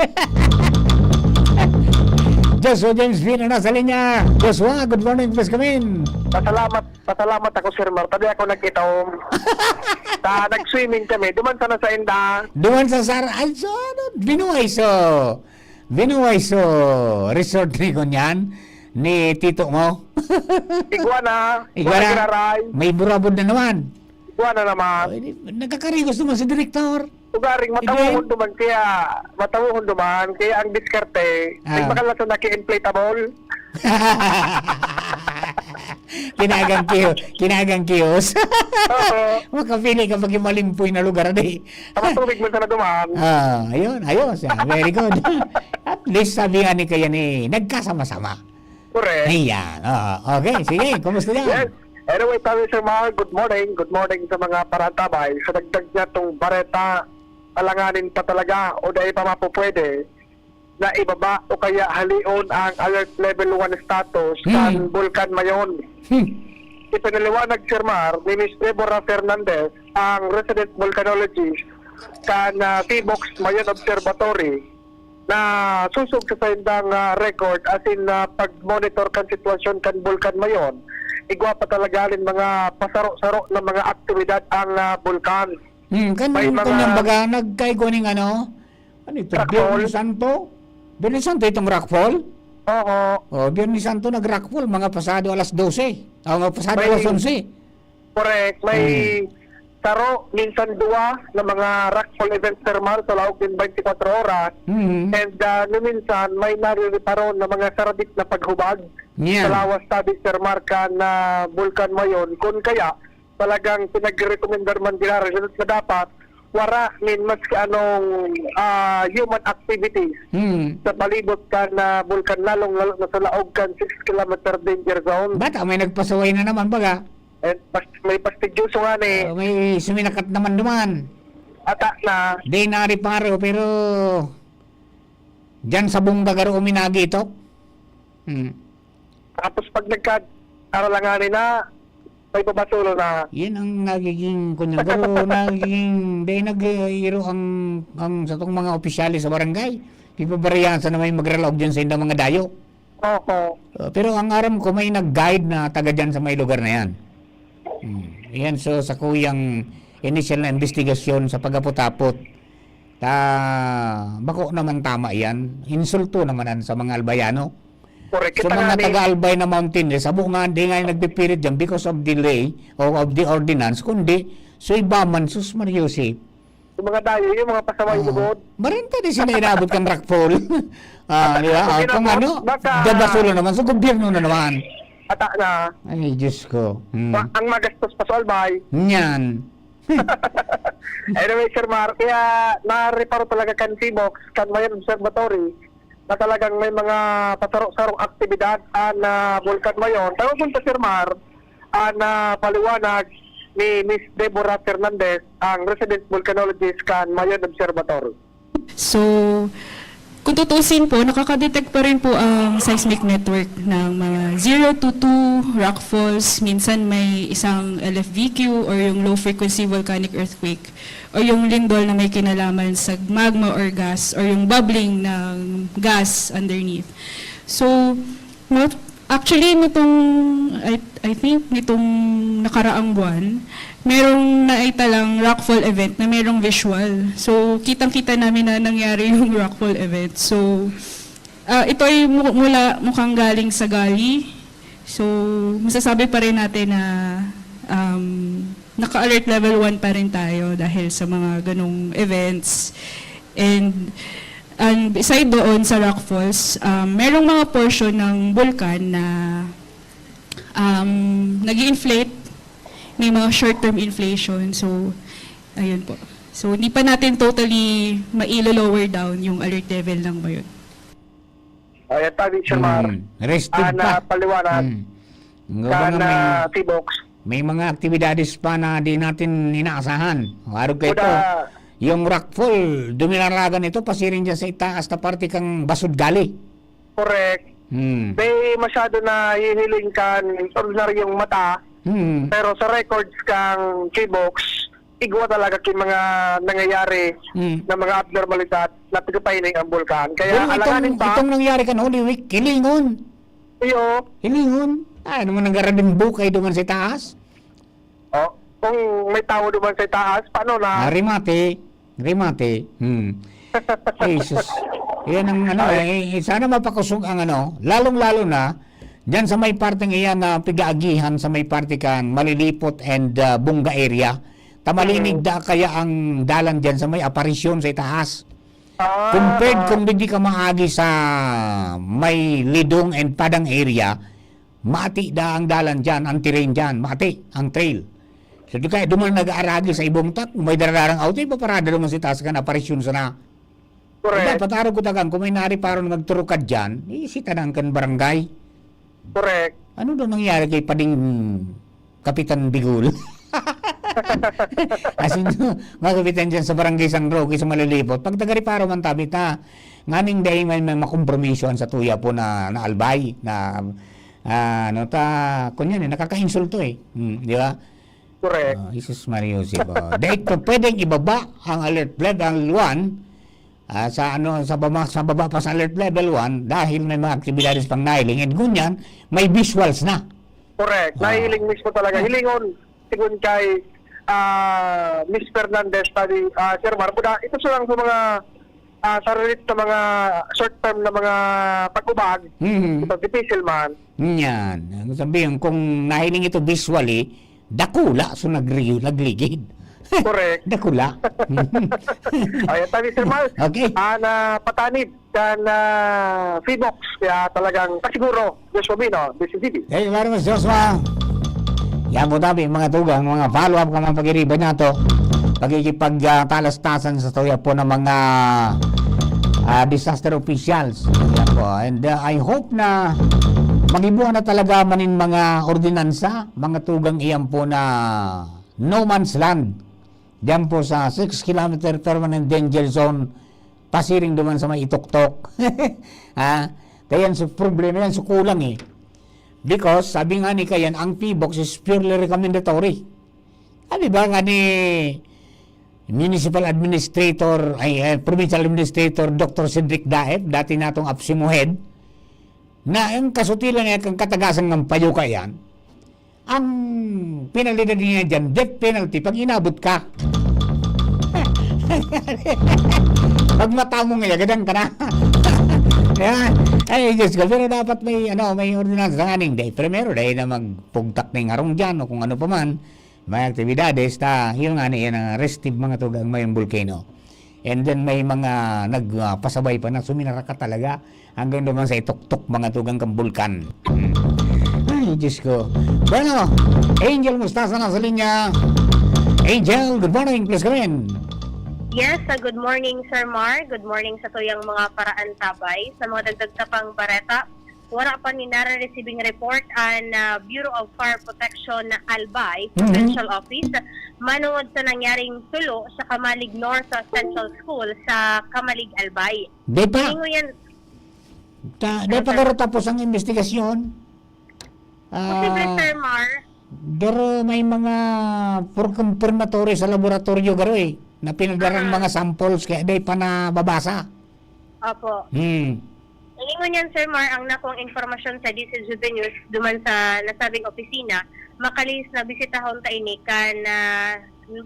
Joshua James Vino nasa linya. Joshua, good morning, please come in. Pasalamat, pasalamat ako, Sir Mar. Tabi ako nag-itom. Ta, nag-swimming kami. Duman sana sa inda. Duman sa Sar-, ay, so, ano, binuhay so. Binuhay so. Resort ni Kunyan, ni tito mo. Iguana. Iguana. Iguana Giraray. May burabod na naman. Iguana naman. Ay, di, nagkakarigos naman si direktor. Ugaring matawahon duman kaya, matawahon duman kaya ang diskarte, ah, nagmakalason na ki-inflatable. Kinagang kiyo-, kinagang kiyos. Oo. Makapili ka pag malimpoy na lugar, di? Ang tubig mo sana duman. Ah, ayun, ayos. Ah, very good. At least sabi nga ni kaya ni, nagkasama-sama. Correct. Ayan. Oo. Okay, sige. Kumusta yan? Yes. Anyway, Pare Sir Mar, good morning. Good morning sa mga parantabay. Sa dagdag niya tong bareta, alanganin pa talaga o dai pa mapupwede na ibaba o kaya halion ang alert level one status Hmm. kan Bulkan Mayon. Hmm. Ipinaliwanag, Sir Mar, ni Miss Deborah Fernandez, ang resident volcanologist kan, ah, Tibox Mayon Observatory, na susog sa saindang, ah, record, as in, ah, pag-monitor kan sitwasyon kan Bulkan Mayon, igwa pa talaga nin mga pasaro-saro na mga aktibidad ang, ah, bulkan. Hmm, kan, May kan mga yan baga, nagkaigwa ning ano? Ano ito? Rockfall? Biyernes Santo? Biyernes Santo itong rockfall? Oo. Oh, Biyernes Santo nag-rockfall, mga pasado alas dose. Oh, mga pasado May alas onse. Correct. May Hmm. saro, minsan duwa na mga rockfall events, Sir Mar, sa laog nin twenty-four oras. Hmm. And, ah, no minsan, may naririparon na mga sarabit na paghubag Yeah. sa lawas tabi, Sir Mar, kan Bulkan Mayon. Kun kaya, talagang pinagrekomendar man giraray na dapat wara nin maski anong, ah, human activities Hmm. sa palibot kan bulkan, lalong-lalo na sa laog kan six kilometer danger zone. Bata, may nagpasaway na naman, baga. Eh, pas-, may pastidyoso nga ni. Ah, may suminakat naman duman. Ata na. Di na ari paro, pero diyan sa bungga garo uminagi ito. Hmm. Tapos pag nagka-, aralanganin na, may babasulo na. Yan ang nagiging kunyagaro, nagiging, di nag-iiro ang, ang satong mga opisyales sa barangay. Ipabariyaan sa na may magralaog diyan sa indang mga dayo. Opo. Uh, pero ang aram ko, may nag-guide na taga dyan sa may lugar na yan. Hmm. Yan, so, sa kuyang initial na investigasyon sa pag-apot-apot, ta, bako naman tama yan. Insulto naman yan sa mga Albayano. Correct. So, Kita mga nga ni taga-Albay na mountain, eh, sabo nga, di nga yung nagpipirit dyan because of delay o of the ordinance, kundi, so iba man, sus, Mario Jose. Yung mga dayo, yung mga pasaway Oo. lugod. Marinta di sila inabot kang rockfall. Ah, di ba? Kung Ah, kung inabot, ano, baka dabasulo naman. So, gobyerno na naman. Ata na. Ay, Diyos ko. Hmm. Ma-, ang magastos pa sa Albay. Yan. Anyway, Sir Mar, kaya nareparo talaga kan PHIVOLCS, kan Mayon Observatory, na talagang may mga pasaro-sarong aktibidad an ah, Bulkan Mayon. Tagogon ta, Sir Mar, an ah, paliwanag ni Miss Deborah Fernandez, ang resident volcanologist kan Mayon Observatory. So, kung tutuusin po, nakaka-detect pa rin po ang seismic network ng mga zero to two rockfalls. Minsan may isang L F V Q or yung low frequency volcanic earthquake or yung lindol na may kinalaman sa magma or gas or yung bubbling ng gas underneath. So, no, actually, nitong, I, I think, nitong nakaraang buwan, merong naitalang rockfall event na merong visual. So, kitang-kita namin na nangyari yung rockfall event. So, ah, ito ay mu- mula mukhang galing sa gully. So, masasabi pa rin natin na um, naka-alert level one pa rin tayo dahil sa mga ganong events. And, and beside doon sa rockfalls, um, merong mga portion ng bulkan na um, nag inflate. May mga short-term inflation. So, ayun po. So, hindi pa natin totally mailo-lower down yung alert level ng Mayon. Ayan, tabi, Sir Mar. Hmm. Rested An pa. ah, paliwanag Hmm. Nga ba kan nga may, ah, PHIVOLCS. may mga aktibidades pa na di natin inaasahan. Warog kayo Kuda, Yung rockfall, duminaragan ito, pasiring dyan sa itaas na parte kang Basud Gali. correct. Hmm. May masyado na hihiling kan ordinaryong mata, Hmm. pero sa records kang PHIVOLCS, igwa talaga ki mga nangyayari Hmm. na mga abnormalidad na tigapahining ang bulkan. Kaya Pero alanganin itong, pa, itong nangyari kan Holy Week, hilingon. iyo, Hilingon. Ano man nanggarading bukay duman sa taas? oh, kung may tao duman sa taas, paano na? Ah, remate. Remate. Hmm. Jesus. Yan ang ano, eh, sana mapakusog ang ano, lalong-lalo na dyan sa may parteng iyan na pigaagihan sa may parte kan Malilipot and ah, Bunga area. Tamalinig da kaya ang dalan dyan sa may aparisyon sa itaas. Ah, Compared ah, kung digdi ka maagi sa may Lidong and Padang area, mati da ang dalan dyan, ang terrain dyan, mati ang trail. So di kaya duman nag-aaragi sa ibong tak, kung may daradarang auto, ipaparada naman sa taas kan aparisyon sana. correct. Dapat araw ko tagang, kung may nariparo na magturukad dyan, isita na ang kan barangay. Correct. Ano daw nangyari kay Pading Kapitan Bigul? As in, mga kapitan dyan sa Barangay San Roque, sa Malilipot, pag taga-reparo man tabi ta, nganing dahil may, may makompromisyon sa tuya po na, na albay, na, ah, ano ta, kunyan eh, nakakainsulto eh. Hmm, di ba? Correct. Ah, Jesus Maria Joseph. Oh. Dahil pa pwedeng ibaba ang alert level one ah, sa ano sa baba, sa baba pa sa alert level one dahil may mga aktibidades pang nahiling and ngunyan may visuals na. Correct. Ah. Nahiling mismo talaga. Hilingon, sigun kay ah, Miss Fernandez, tabi, ah, Sir Mar, kuda, ito sa lang sa mga ah, sarilit na mga short term na mga pag-ubag, Mhm. ito, difícil man. Yan. Ang sabihin, kung nahiling ito visually, dakula so nagriyo, nagligid. Correct. Dakula. Ayan, tabi, Sir Mar. Okay. Ah, na patanib kan ah, PHIVOLCS. Kaya talagang kasiguro, Joshua Bino, D C C B. Thank you very much, Joshua. Yan po tabi, mga tugang, mga follow-up ka mga pag-iriba na to. Pagkikipagtalastasan sa tuya po ng mga ah, disaster officials. Yan po. And ah, I hope na magibuan na talaga manin mga ordinansa, mga tugang iyan po na no man's land. Diyan po sa six kilometer permanent danger zone, pasiring duman sa may ituktok. Ha? Kaya yan sa problema yan, sa kulang eh. Because, sabi nga ni Kayan, ang PHIVOLCS is purely recommendatory. Sabi ba nga ni Municipal Administrator, ay, eh, Provincial Administrator, Doctor Cedric Daep, dati natong APSEMO head, na ang kasutilan niya kang katagasan ng payuka yan, ang penalidad niya dyan, death penalty, pag inabot ka. Pag mata mo ngayon, gadang ka na. Yan. Ay, Diyos ko. Pero dapat may, ano, may ordinansa nga ning day. Primero, dahil na magpugtak na yung harong dyan o kung ano pa man, may aktibidades, ta, yun nga na yan ang restive mga tugang may volcano. And then may mga nagpasabay pa na suminara ka talaga hanggang naman sa ituktok mga tugang kang bulkan. Hmm. Ay, Diyos ko. Bueno, Angel Mustasa na sa linya. Angel, good morning. Please come in. Yes, uh, good morning, Sir Mar. Good morning sa tuyang mga paraantabay. Sa mga dagdag ta pang bareta, wala pa ni nare-receiving report an, ah, Bureau of Fire Protection na Albay Mhm. Provincial Office manungod sa nangyaring tulo sa Kamalig North, ah, Central School sa Kamalig, Albay. Di pa. Ingon yan. Ta, di Yes, pa sir. Garo tapos ang investigasyon. Posible, Ah, Sir Mar. Pero may mga for confirmatory sa laboratorio garo eh, na pinadarang Ah. mga samples kaya di pa nababasa. Opo. Hmm. Ingon yan, Sir Mar, ang nakuang impormasyon sa D C G B News duman sa nasabing opisina, makalihis na bisitahon ta ini kan, ah,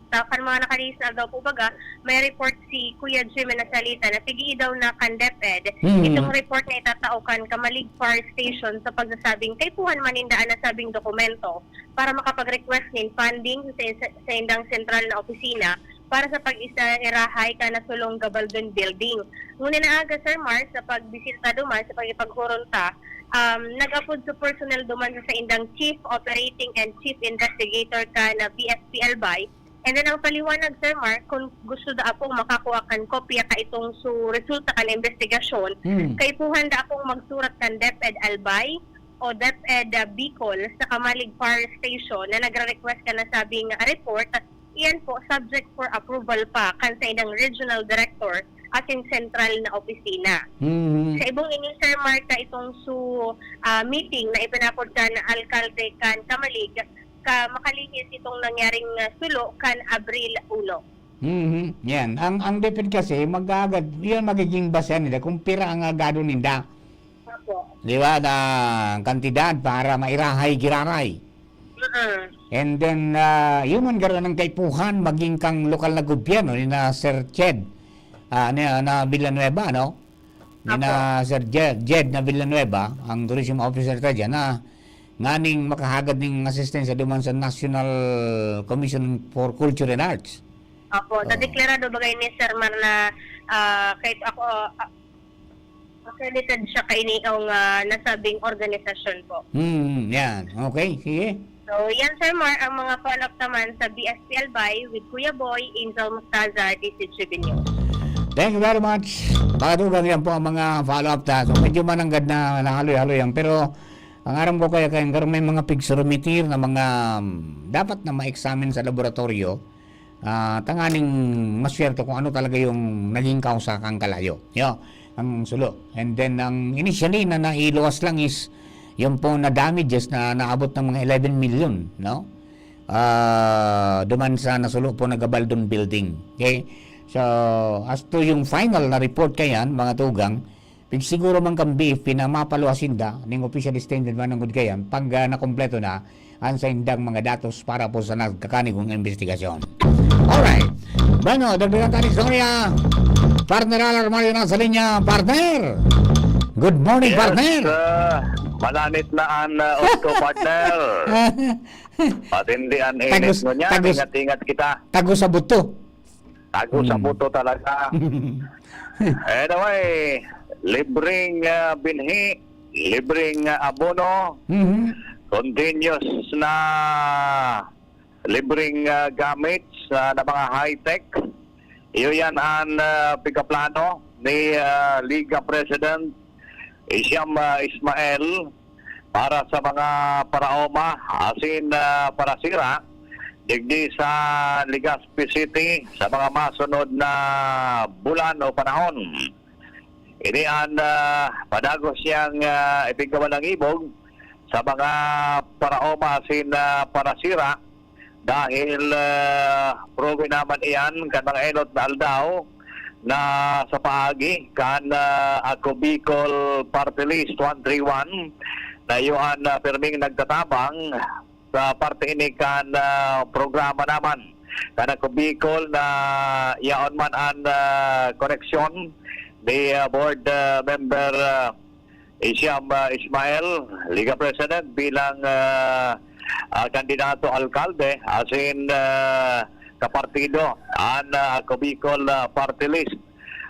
ta-, kan mga nakalihis na aldaw po baga, may report si Kuya Jim na salita na sige daw na kan DepEd. Hmm. Itong report na itatao kan Kamalig Fire Station sa pagsasabing kaipuhan man ninda an nasabing dokumento para makapag-request nin funding sa, sa, sa indang sentral na opisina para sa pag-isa irahay kan nasulong Gabaldon Building. Ngunyan na aga, Sir Mars, sa pagbisita duman, sa pagipaghuron ta, um, nag-apod sa personnel duman sa saindang Chief Operating and Chief Investigator kan B S P Albay. And then, ang paliwanag, Sir Mark, kung gusto da apong makakua kan kopya ka itong su resulta kan investigasyon, Hmm. kaipuhan da apong magsurat kan DepEd Albay o DepEd, ah, Bicol sa Kamalig Fire Station na nagre-request kan nasabing report. Iyan po, subject for approval pa kan saindang regional director asin sentral na opisina. Mhm. Sa ibong ini, Sir Mark, ka itong su, ah, meeting na ipinapod kan alkalde kan Kamalig, ka makalihis itong nangyaring, ah, sulo kan Abril uno. Mhm. Yan. Ang, ang DepEd kasi, mag-aagad, yan magiging basehan nila kung pira ang agado ninda. Opo. Di ba? Na kantidad para mairahay, giraray. Mm. And then, ah, yun man garo nang kaipuhan, maging kang lokal na gobyerno, ni na Sir Ched, ah, ni, na Villanueva, no? Ni na Apo. Sir Jed, Jed na Villanueva, ang tourism officer ta dyan, na nganing makahagad ning asistensya duman sa National Commission for Culture and Arts. Apo, Oo. Nadeklarado bagay ni Sir Mar na, ah, kahit ako, ah, accredited siya kaini ang, ah, nasabing organisasyon po. Hmm, yan. Okay, sige. So, yan, Sir Mar, ang mga follow-up naman sa B S P Albay with Kuya Boy, Angel Mostaza, D C G B News. Thank you very much. Mga tugang, yan po ang mga follow-up ta. So, medyo mananggad na nahaloy-haloy yan. Pero, ang aram ko kaya, kaya karon may mga pigsurumitir na mga, um, dapat na ma-examine sa laboratorio, ah, tanganing maswerte kung ano talaga yung naging kausa kan kalayo. Yo, ang sulo. And then, ang initially na nailuwas lang is yung po na damages na naabot ng mga eleven million, no? Ah, duman sa nasulo po na Gabaldon Building. Okay? So, as to yung final na report kayan, mga tugang, pigsiguro man kan B F P na mapaluwas sinda ning official statement manungod kayan, pag, ah, nakumpleto na ang saindang mga datos para po sa nagkakanigong investigasyon. Alright. Bueno, dagdagan ta ning istorya. Partner Alar Mario nasa linya, partner. Good morning, Yes, partner. ah, malanit na an, ah, udto, partner. Matindi an init Tagus-, ngunyan. tagus-, Ingat-ingat kita. Tago sa buto. Tago sa Mm. buto talaga. Anyway, libreng, ah, binhi, libreng, ah, abono, Mhm. continuous na libreng, ah, gamits, ah, na mga high-tech. Iyo yan an, ah, pigkaplano ni, ah, Liga President Isiam, ah, Ismael para sa mga paraoma asin, ah, parasira digdi sa Legazpi City sa mga masunod na bulan o panahon. Ini an, ah, padagos niyang, ah, ipigkawan ng ibog sa mga paraoma asin, ah, parasira dahil, ah, probe naman iyan kan mga enot na aldaw na sa paagi kan, ah, Ako Bicol Party List one three one na iyo an, ah, pirming nagtatabang sa parte ini kan, ah, programa naman kan Ako Bicol na yaon man an, ah, koneksyon ni, ah, board, ah, member, ah, Isiam, ah, Ismael, Liga President bilang, ah, ah, kandidato alkalde asin, ah, kapartido an, ah, Ako Bicol, ah, Party List.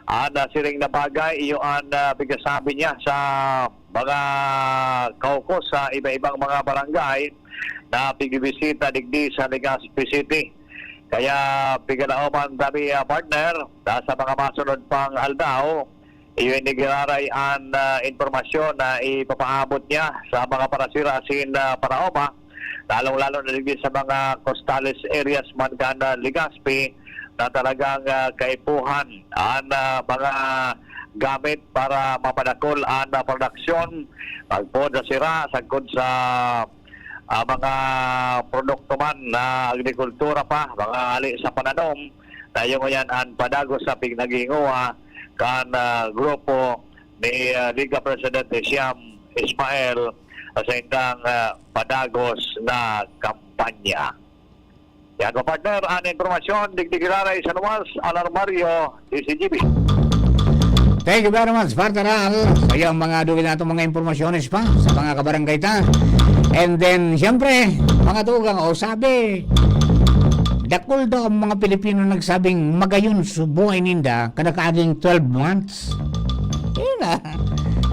An, ah, siring na bagay, iyo an, ah, pigkasabi niya sa mga kaukos sa iba-ibang mga barangay na pigbibisita digdi sa Legazpi City. Kaya pigalaoman kami, ah, partner, na sa mga masunod pang aldaw, iyo ini giraray an, ah, impormasyon na ipapaabot niya sa mga parasira asin, ah, paraoma, lalong-lalo na digdi sa mga costales areas man kan, ah, Legazpi, na talagang, ah, kaipuhan an, ah, mga gamit para mapadakol an, ah, produksyon, pagpod sa sira, sagkod sa ah, mga produkto man na agrikultura pa, mga hali sa pananom, na iyo ngunyan an padagos na pignagingowa kan, ah, grupo ni, ah, Liga Presidente Siam Ismael sa indang, ah, padagos na kampanya. Yan po, partner, ang impormasyon, digdi giraray sa luwas, Alarmario, D C G B. Thank you very much, Partner Al, sa iyang mga dugay na itong mga impormasyones pa sa mga kabarangay ta. And then, siyempre, mga tugang, o sabi, dakul daw ang mga Pilipino nagsabing magayon sa buhay ninda, kada kaaging twelve months. Yun na.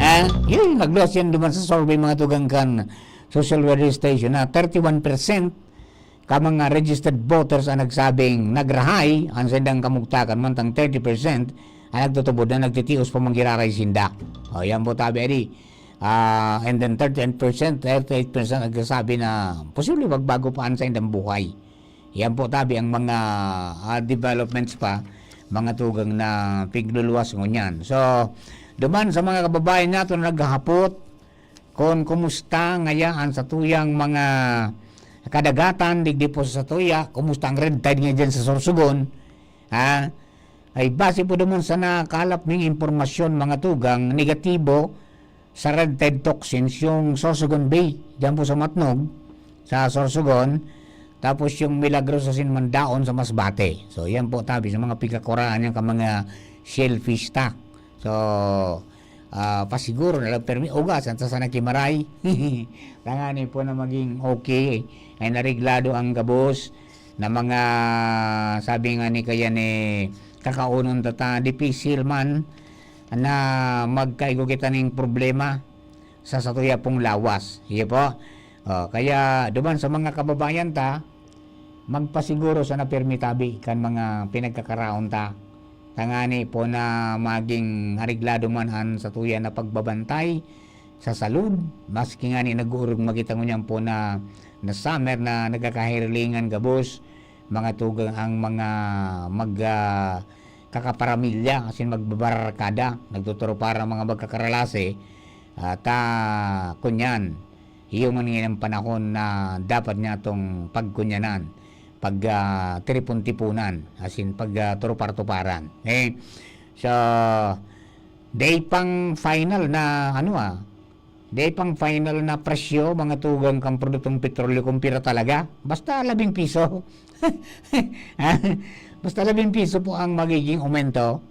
Ah, yun, nagluwas yan duman sa survey, mga tugang, kan Social Weather Station, na thirty-one percent ka mga registered voters ang nagsabing nagrahay an saindang kamugtakan, mantang thirty percent ang nagtutubod na nagtitios pa man giraray sinda. O, yan po tabi, adi. Ah, and then thirty-eight percent, thirty-eight percent nagsasabi na posible magbago pa an saindang buhay. Yan po tabi ang mga, ah, developments pa, mga tugang na pigluluwas ngunyan. So, duman sa mga kababayan nato na naghahapot, kun kumusta ngaya an satuyang mga kadagatan digdi po sa satuya, kumusta ang red tide nga diyan sa Sorsogon, ha? Ay base po naman sa nakalap ning impormasyon, mga tugang, negatibo sa red tide toxins yung Sorsogon Bay, diyan po sa Matnog, sa Sorsogon, tapos yung Milagrosa asin Mandaon sa Masbate. So, yan po tabi sa mga pigkakuraan yan ka mga shellfish ta. So, ah, pasiguro na lang permi, ugas, ang sa sana kimaray. Tangani po na maging okay, ay nareglado ang gabos na mga, sabi nga ni kaya ni kakaunon tata, dipisil man na magkaigo kita ning problema sa satuya pong lawas. Iyo po. Oh, kaya duman sa mga kababayan ta, magpasiguro sana pirmi tabi kan mga pinagkakaraon ta. Tangani po na maging areglado man an satuya na pagbabantay sa salud, maski ngani nag-uurog makita ngunyan po na, na summer na nagkakahirilingan gabos, mga tugang ang mga mag, ah, kakaparamilya asin magbabarkada, nagtuturuparan mga magkakaralase, ah, ta kunyan, iyo man ngayon ang panahon na dapat niya itong pagkunyanan, pag, ah, tiripon-tipunan, asin pag, ah, turupar-tuparan. Eh, so, day pang final na, ano, ah, day pang final na presyo, mga tugang kang produktong petrolyo, kung pira talaga. Basta labing piso. Ha? Basta labing piso po ang magiging aumento.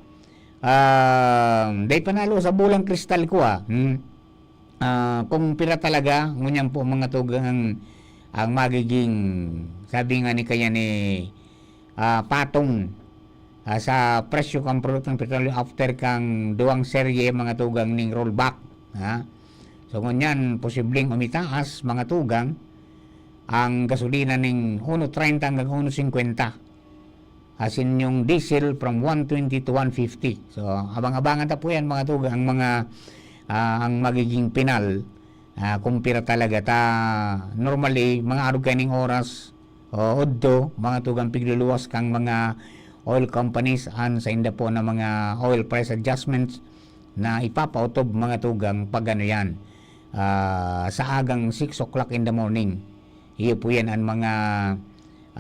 Ah, day panalo sa bolang kristal ko, ah. Hmm. Ah, kung pira talaga, ngunyan po, mga tugang, ang, ang magiging, sabi nga ni kaya ni, ah, patong, ah, sa presyo kan produktong petrolyo after kang duwang serye, mga tugang, ning rollback, ha? So, ngunyan, posibleng umitaas, mga tugang, ang gasolina ning uno treinta hanggang uno cincuenta. Asin yung diesel from one twenty to one fifty. So, abang-abangan ta po yan, mga tugang, ang mga, ah, ang magiging pinal, ah, kung pira talaga ta. Normally, mga arog kaining oras, o udto, mga tugang, pigluluwas kang mga oil companies an sainda po na mga oil price adjustments na ipapautob, mga tugang, pag ano yan, ah, sa agang six o'clock in the morning. Iyo po yan ang mga,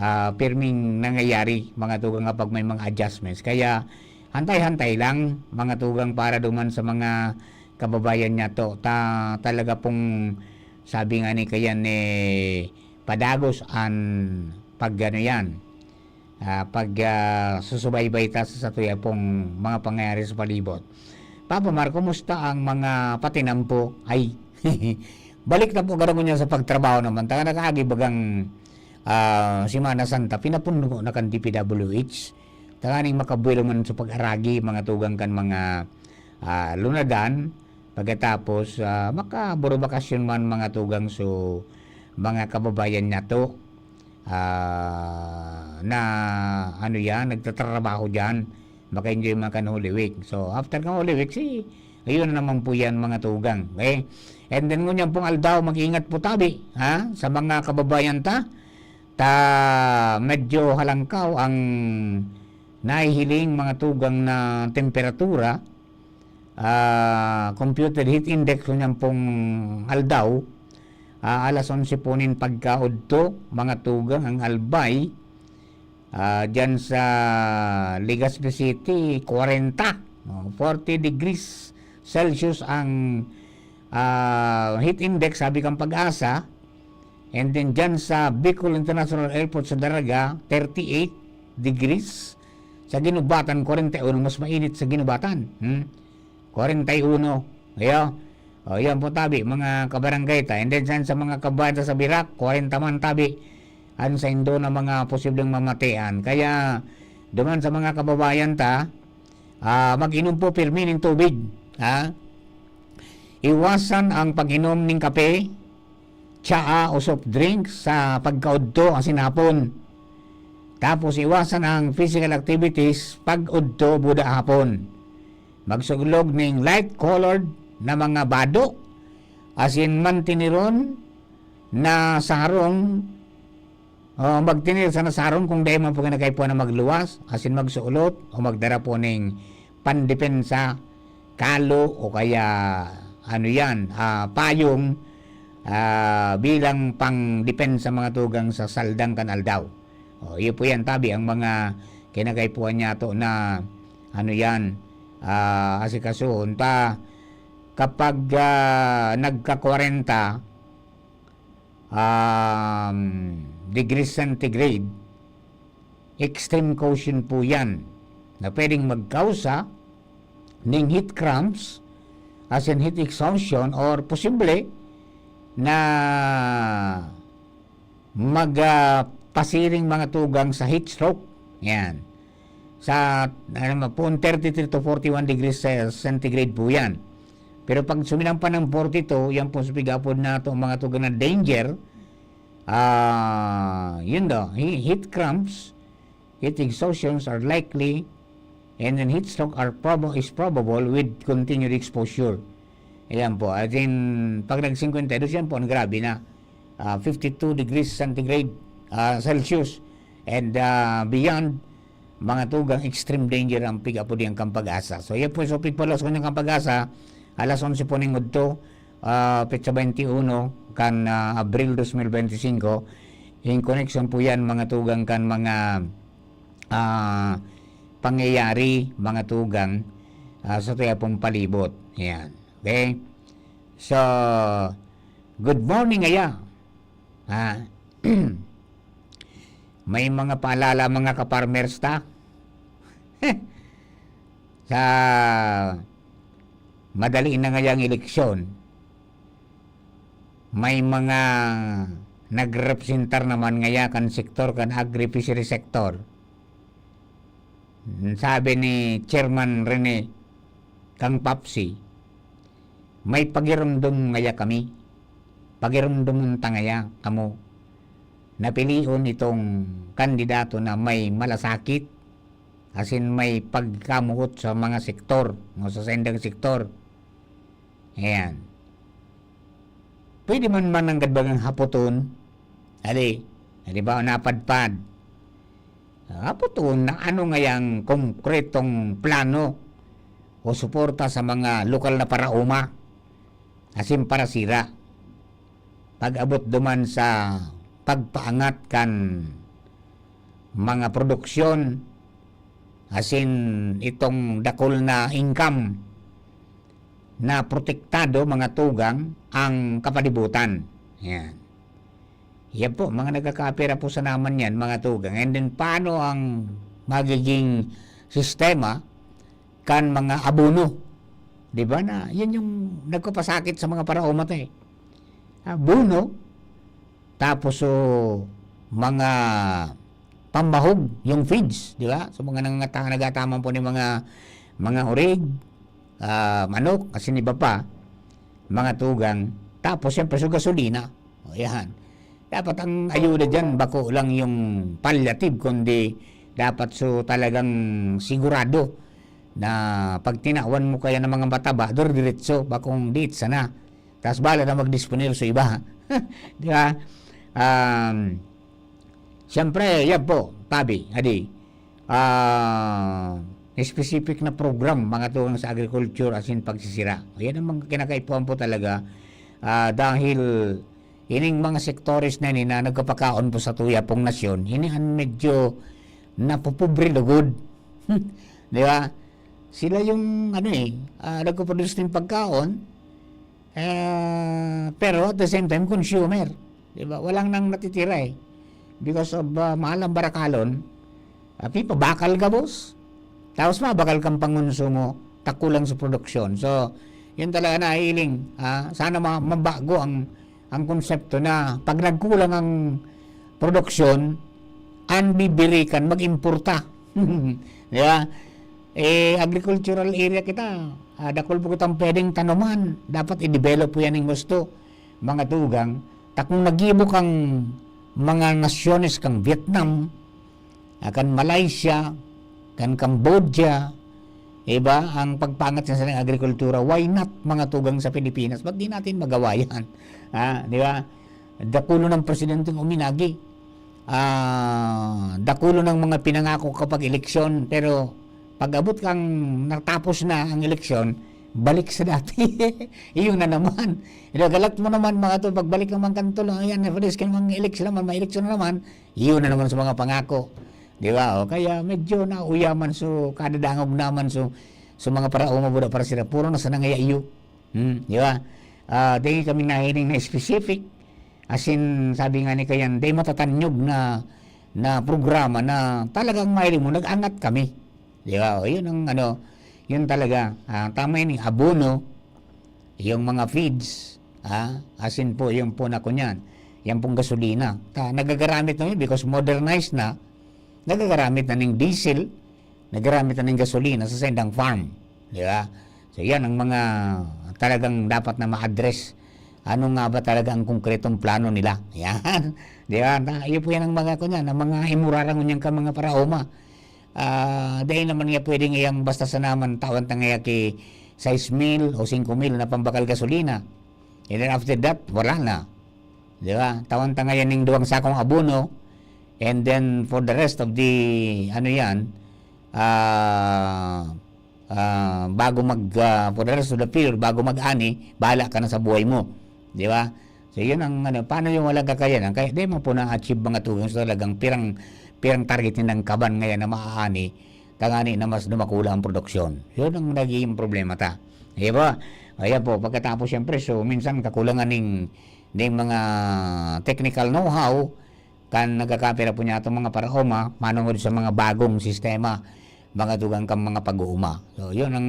ah, pirming nangyayari, mga tugang, kapag may mga adjustments. Kaya hantay-hantay lang, mga tugang, para duman sa mga kababayan niya to. Ta, talaga pong, sabi nga ni kayan, eh, padagos an pag ano yan, ah, pag, ah, susubaybay ta sa satuya pong mga pangyayari sa palibot. Papa Mar, kumusta ang mga patinampo? Ay, balik na po garo ngunyan sa pagtrabaho naman. Taka nakaagi bagang, ah, Semana Santa, pinapuno na kan D P W H. Tanganing makabuelo man sa pag-aragi, mga tugang kan mga, ah, lunadan. Pagkatapos, ah, makaburobakasyon man, mga tugang, so, mga kababayan nato. ah, na ano yan, nagtatrabaho dyan, maka-enjoy man kan Holy Week. So, after kan Holy Week, si, ayun na naman po yan, mga tugang. Okay? And then, ngunyan pong aldaw, mag-ingat po tabi, ha? Sa mga kababayan ta, ta medyo halangkaw ang nahihiling mga tugang na temperatura, ah, computed heat index ngunyan pong aldaw, ah, alas onse po nin pagkaudto, mga tugang, ang Albay, ah, dyan sa Legazpi City, kwarenta, no? Forty degrees Celsius ang, ah, heat index, sabi kang Pag-asa. And then dyan sa Bicol International Airport sa Daraga, thirty-eight degrees. Sa Guinobatan, kwarenta y uno, mas mainit sa Guinobatan. Hmm? Kwarenta y uno. Ayo. O, yan po tabi, mga kabarangay ta. And then, saan sa mga kabayan ta sa Birak, kwarenta man tabi. Ang saindo na mga posibleng mamatian. Kaya, duman sa mga kababayan ta, ah, mag-inom po pirmi nin tubig. Ha? Iwasan ang pag-inom nin kape, tsaa o soft drink sa pagkaudto asin hapon. Tapos iwasan ang physical activities pag-udto buda hapon. Magsuglog ning light colored na mga bado asin mantiniron na sa harong, o magtinir sana sa harong kung dai man po kinakaipuhan na magluwas asin magsuolot o magdara po ning pandepensa, kalo o kaya ano yan, ah, payong, ah, bilang pangdepensa mga tugang sa saldang kan aldaw. O, iyo po yan, tabi, ang mga kinakaipuhan niya to na ano yan, ah, asikasuhon ta kapag, ah, nagka-kwarenta, um, degrees centigrade, extreme caution po yan na pwedeng magkausa ning heat cramps, as in heat exhaustion, or posible na mag, ah, pasiring mga tugang sa heat stroke. Yan. Sa, ano, po, thirty-three to forty-one degrees ce-, centigrade po yan. Pero pag suminampa ng forty-two, yan po sa pig-apod na to, mga tugang na danger, ah, yun daw, he-, heat cramps, heat exhaustions are likely, and then heat stroke are prob-, is probable with continued exposure. Ayan po. As in, pag nag-singkwenta y dos yan po, ang grabe na. Ah, fifty-two degrees centigrade, ah, Celsius, and, ah, beyond, mga tugang, extreme danger ang pig-apod niyang Kampag-asa. So, yan po, so, pigpalos ko niyang Kampag-asa, alas onse po ning udto, ah, petsa twenty-uno kan, ah, Abril dos mil benti singko, in connection po yan, mga tugang, kan mga, ah, pangyayari, mga tugang, ah, sa tuya pong palibot. Yan. Okay? So, good morning, aya. Ha? May mga paalala, mga ka-farmers ta. Sa madali na ngayang eleksyon, may mga nagrepresentar naman ngaya kan sektor, kan agri-fishery sector. Sabi ni Chairman Rene, kang Papsi, may pagiromdom ngaya kami. Pagiromdomon ta ngaya kamo. Napilion itong kandidato na may malasakit, asin may pagkamuot sa mga sektor, o sa saindang sektor. Ayan. Pwede man mananggad bagang hapoton, ali, halimbawa, napadpad. Hapoton na ano ngayang konkretong plano o suporta sa mga lokal na paraoma, asin parasira. Pag-abot duman sa pagpaangat kan mga produksyon, asin itong dakul na income na protektado, mga tugang, ang kapalibutan. Yan. Yan po, mga nagkakapera po sa naman yan, mga tugang. And then, paano ang magiging sistema kan mga abono? Di ba na, yan yung nagpapasakit sa mga paraoma ta eh. Abono, tapos, so, mga pambahog, yung feeds, di ba? So, mga nangangata-, nagataman po ng mga, mga urig, ah, manok, asin iba pa, mga tugang. Tapos, siyempre, so, gasolina. O, yan. Dapat ang ayuda diyan, bako lang yung palliative, kundi dapat so talagang sigurado na pag tinawan mo kaya ng mga mataba, dur-, diretso, bakong diit sana. Tas bahala na magdisponer sa iba. Di ba? Um, siyempre, yan po, Pabi, adi, ah, specific na program, mga tugang sa agriculture, as in pagsisira. Yan ang mga kinakaipuhan po talaga. Ah, dahil ining mga sektores na ini na nagkapakaon po sa tuya pong nasyon, ini ang medyo napupobre lugod. Di ba? Sila yung, ano eh, ah, nagpo-produce ng pagkaon, eh, pero at the same time, consumer. Di ba? Walang nang natitira eh. Because of, ah, mahal ang barakalon, ah, pipabakal gabos. Tapos mabakal kang pangonsumo, ta kulang sa produksyon. So, yun talaga na hiling. Ah, sana ma-, mabago ang, ang konsepto na pag nagkulang ang produksyon, ang bibirikan, mag-importa. Di ba? Eh, agricultural area kita. Ah, dakul po kitang pwedeng tanuman. Dapat i-develop po yan ng gusto, mga tugang. Ta kung nagibo kang mga nasyones kang Vietnam, ah, kan Malaysia, kan Cambodia, iba ang pagpangat sa salang agrikultura. Why not, mga tugang sa Pilipinas? Ba't di natin magawa yan? Ah, di ba? Dakulo ng presidenteng uminagi. Ah, dakulo ng mga pinangako kapag eleksyon, pero pag abot kang natapos na ang eleksyon, balik sa dati. Iyon na naman. Ino, galat mo naman, mga to, pagbalik naman kanto lang, ayan, na-, ka naman, may eleksyon naman, iyon na naman sa mga pangako. Di ba? O kaya medyo nauya man, so, kadadangog naman, so, so mga paraoma buda para sila, puro na sa nangaya iyo. Hmm, di ba? Ah, dai kami nahiling na specific. As in, sabi nga ni Kayan, dai matatanyog na, na programa na talagang mahiling mo, nag-angat kami. Di ba? O, yun ang ano, yun talaga. Ah, tama yun, yung abono, yung mga feeds, ah, as in po, yung po na kunyan, yan pong gasolina. Ta, nagagaramit na yun because modernized na, nagagaramit na ng diesel, nagagaramit na ng gasolina sa sendang farm. Di ba? So, yan ang mga talagang dapat na ma-address. Ano nga ba talaga ang konkretong plano nila? Yan. Di ba? Na, yun po yan ang mga, kunyan, ang mga imurarangon niyan ka mga paraoma. Ah, dahil naman nga pwedeng iyang basta sa naman tawan tangaya ki sais mil o singko mil na pambakal gasolina. And then after that, wala na. Di ba? Tawan tangaya ning duwang sakong abono. And then for the rest of the, ano yan, ah, ah, bago mag, ah, for the rest of the period, bago mag-ani, bahala ka na sa buhay mo. Di ba? So, yun ang ano, paano yung walang kakayanan? Kaya di mo po na-achieve mga tugang sa talagang pirang, pirang target nilang kaban ngayon na maaani, tangani na mas dumakula ang produksyon. Yun ang nagiging problema ta. Di ba? Ayan po, pagkatapos siyempre, so minsan kakulangan ning, ning mga technical know-how, kan nagkakapira po niya itong mga paraoma, manungod sa mga bagong sistema, mga tugang kang mga pag-uuma. So, yun ang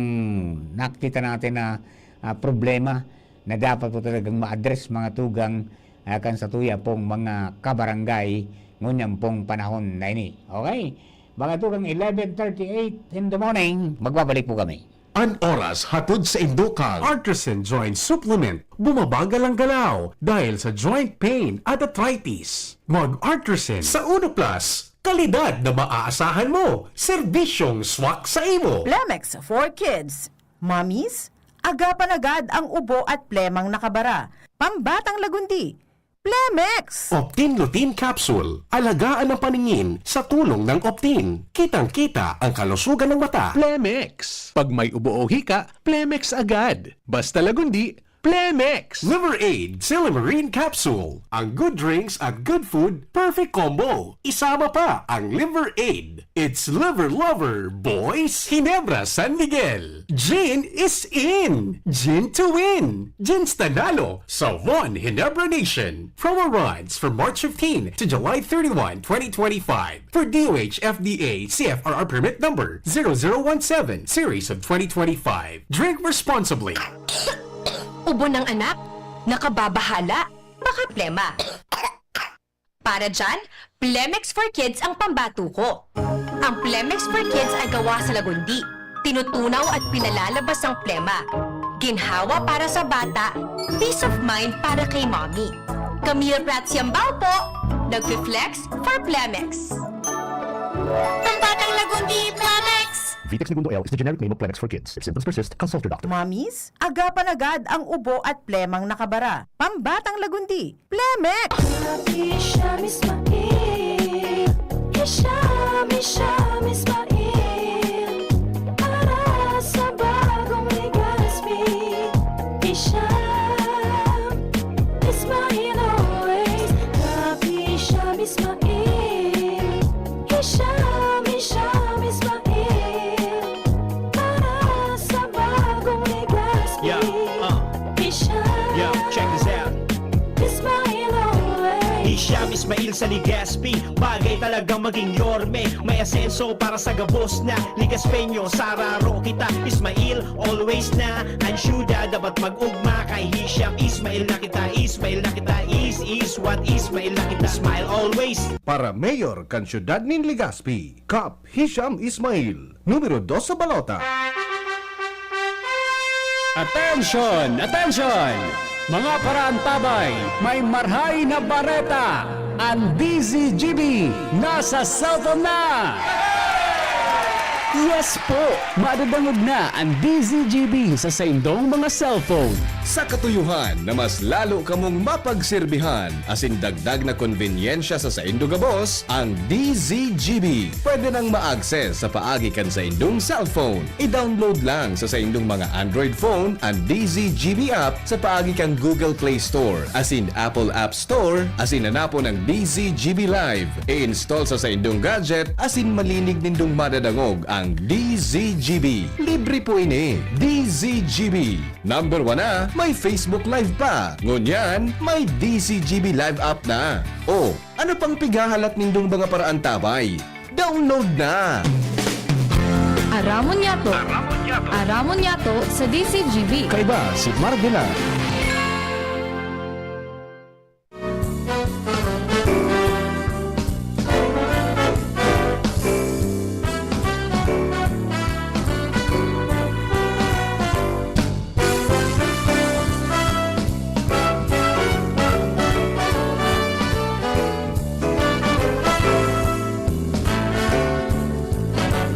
nakita natin na, ah, problema na dapat po talagang ma-address, mga tugang, ah, kan sa tuya pong mga kabarangay, ngunyan pong panahon na ini. Okay? Mga tugang, eleven thirty-eight in the morning, magbabalik po kami. An oras hatod sa indo kang Artisan Joint Supplement. Bumabagal ang galaw dahil sa joint pain at arthritis. Mag Artisan. Sa Uno Plus, kalidad na maaasahan mo, serbisyong swak sa imo. Plemex for Kids. Mommies, agapan agad ang ubo at plemang nakabara. Pambatang lagundi, Plemex! Optin Lutein Capsule. Alagaan ang paningin sa tulong ng Optin. Kitang-kita ang kalusugan ng mata. Plemex. Pag may ubo o hika, Plemex agad. Basta lagundi, Plemex! Liver Aid Silymarin Capsule. Ang good drinks at good food, perfect combo. Isama pa ang Liver Aid. It's Liver Lover, boys! Ginebra San Miguel. Gin is in! Gin to win! Gin Stanalo sa One Ginebra Nation. Promo runs from March fifteen to July thirty-one, twenty twenty-five. For D O H F D A C F R R permit number zero zero one seven series of twenty twenty-five. Drink responsibly. Ubo ng anak? Nakababahala? Baka plema. Para dyan, Plemex for Kids ang pambato ko. Ang Plemex for Kids ay gawa sa lagundi. Tinutunaw at pinalalabas ang plema. Ginhawa para sa bata, peace of mind para kay mommy. Camille Prats Yambao po, nagfi-flex for Plemex. Pambatang Lagundi, Plemex! Vitex Negundo L is the generic name of Plemex for kids. If symptoms persist, consult your doctor. Mamis, agapan agad ang ubo at plemang nakabara. Pambatang Lagundi, Plemex! Happy Hisham Ismail, Hisham, Hisham Ismail, para sa bagong Legazpi, Hisham Ismail always. Happy Hisham Ismail, Hisham, Hisham Ismail, para sa bagong Legazpi. Yeah, uh. Hisham. Yeah, check this out. Ismail always. Hisham Ismail sa Legazpi, bagay talagang maging yorme. May asenso para sa gabos na Legazpeño. Sararo kita, Ismail always na. Ang syudad dapat mag-ugma kay Hisham. Ismail na kita, Ismail na kita, is, is what, Ismail na kita. Smile always. Para mayor kan syudad nin Legazpi, Kap Hisham Ismail, numero dos sa balota. Attention! Attention! Mga paraantabay, may marhay na bareta! Ang D Z G B nasa cellphone na! Yes po! Madadangog na ang D Z G B sa saindong mga cellphone. Sa katuyohan na mas lalo kamong mapagserbihan asin dagdag na konbenyensya sa saindo gabos, ang D Z G B pwede nang ma-access sa paagi kan saindong cellphone. I-download lang sa saindong mga Android phone an D Z G B app sa paagi kan Google Play Store asin Apple App Store asin hanapon ang D Z G B Live. I-install sa saindong gadget asin malinig nindong madadangog ang D Z G B. Libre po ini. D Z G B. Number one na, may Facebook Live pa. Ngunyan, may D Z G B Live app na. O, ano pang pighahalat nindong mga paraantabay? Download na! Aramon Yato. Aramon Yato. Aramon Yato sa D Z G B. Kaiba si Marvela.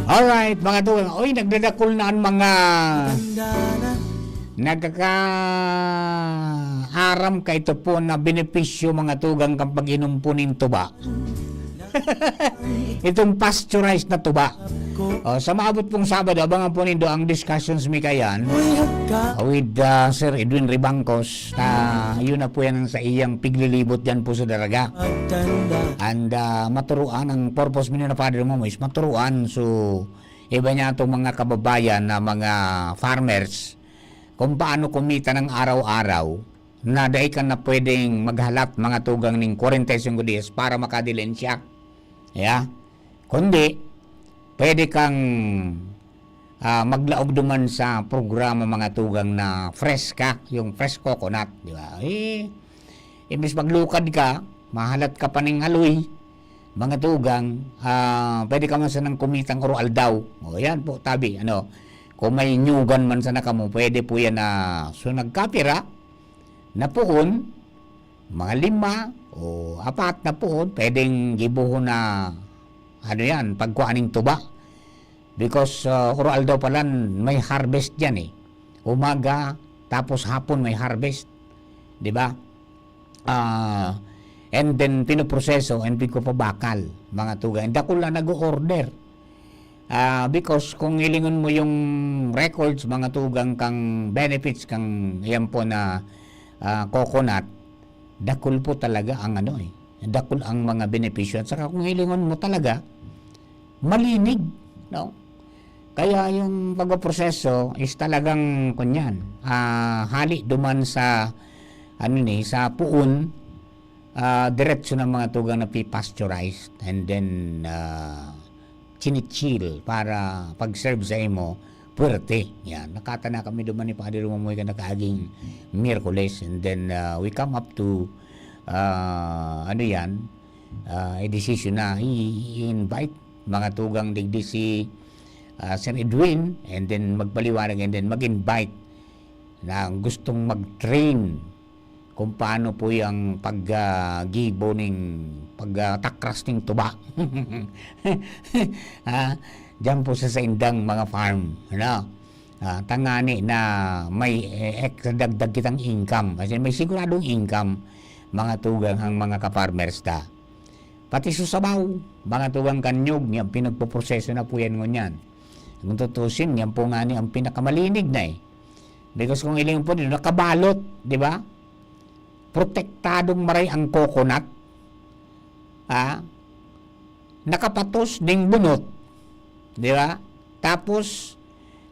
Alright, mga tugang. Uy, nagdadakul na ang mga nagkakaaram kaito po na benepisyo, mga tugang, kan pag-inom po nin tuba. Itong pasteurized na tuba. O, sa maabot pong Sabado, abangan po nindo ang discussions mi kayan with, ah, Sir Edwin Ribangcos. Ah, yun na po yan ang sa iyang piglilibot dyan po sa Daraga. And, ah, maturuan, ang purpose mi na, Padre Momo, is maturuan. So, iba niya itong mga kababayan na mga farmers kung paano kumita ng araw-araw na dai ka na pwedeng maghalat, mga tugang, ning kwarenta y singko diyas para makadilensya. Yeah? Kundi, pwede kang, ah, maglaog duman sa programa, mga tugang, na fresh ka, yung fresh coconut, di ba? Eh, imbis maglukad ka, mahalat ka pa ning haloy, mga tugang, ah, pwede ka man sanang kumitang oro-aldaw. O, yan po, tabi, ano, kung may nyugan man sana kamo, pwede po yan na, so, nagkapira, na puon, mga lima o apat na puon, pwedeng gibohon na, ano yan, pagkuha ning tuba. Because, ah, oro-aldaw palan may harvest yan eh. Umaga, tapos hapon may harvest. Di ba? Ah, and then pinoproseso and pigpapabakal, mga tugang. Dakul na nag-o-order. Ah, because kung hilingon mo yung records, mga tugang, kang benefits kang, yan po na, ah, coconut, dakul po talaga ang ano eh, dakul ang mga benepisyo. At saka kung hilingon mo talaga, malinig, no? Kaya yung pagpoproseso is talagang, kunyan, ah, hali duman sa, ano ni, sa puon, ah, diretso ng mga tugang na pi-pasteurized and then, ah, chinichil para pag-serve sa imo, puwerte. Yan, nakatana kami duman ni Padre Rumamoy kan nakaaging Miyerkules, and then, ah, we come up to, ah, ano yan, ah, a decision na i-, i-invite mga tugang digdi si, ah, Sir Edwin, and then magpaliwanag, and then mag-invite na gustong mag-train kung paano po yung pag, ah, gibo ning pag, ah, takras ning tuba. Ah, diyan po sa saindang mga farm, ano? Ah, tangani na may, eh, ek-, dagdag kitang income. Kasi may siguradong income, mga tugang, ang mga ka-farmers ta. Pati sa sabaw, mga tugang, kan niyog, yan, pinagpoproseso na po yan ngunyan. Kung tutusin, yan po nga ni ang pinakamalinig na eh. Because kung iling po din, nakabalot, di ba? Protektadong maray ang coconut. Ah, nakapatos ding bunot, di ba? Tapos,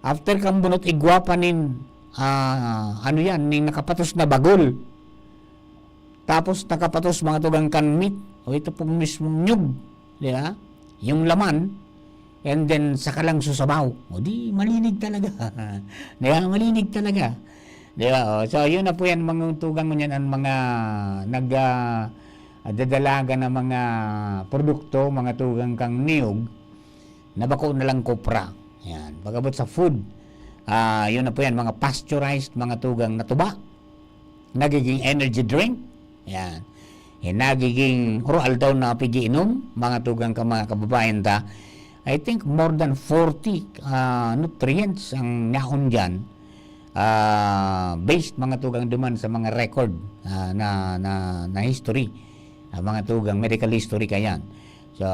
after kang bunot, igwa pa nin, ah, ano yan, ning nakapatos na bagol. Tapos, nakapatos, mga tugang, kan meat, o ito pong mismong niyog, di ba? Yung laman, and then, saka lang susabaw. O di, malinig talaga. Di ba? Malinig talaga. Di ba? O, so, yun na po yan, mga tugang, ngunyan ang mga nag, ah, dadalagan ng mga produkto, mga tugang, kang niyog, na bako na lang kopra. Yan. Pag-abot sa food, ah, yun na po yan, mga pasteurized, mga tugang, na tuba, nagiging energy drink. Yan. Eh, nagiging oral daw na pigiinom, mga tugang, ka mga kababayan ta. I think more than forty, ah, nutrients ang yaon diyan. Ah, based, mga tugang, duman sa mga record, ah, na, na, na history, ah, mga tugang, medical history kayan. So,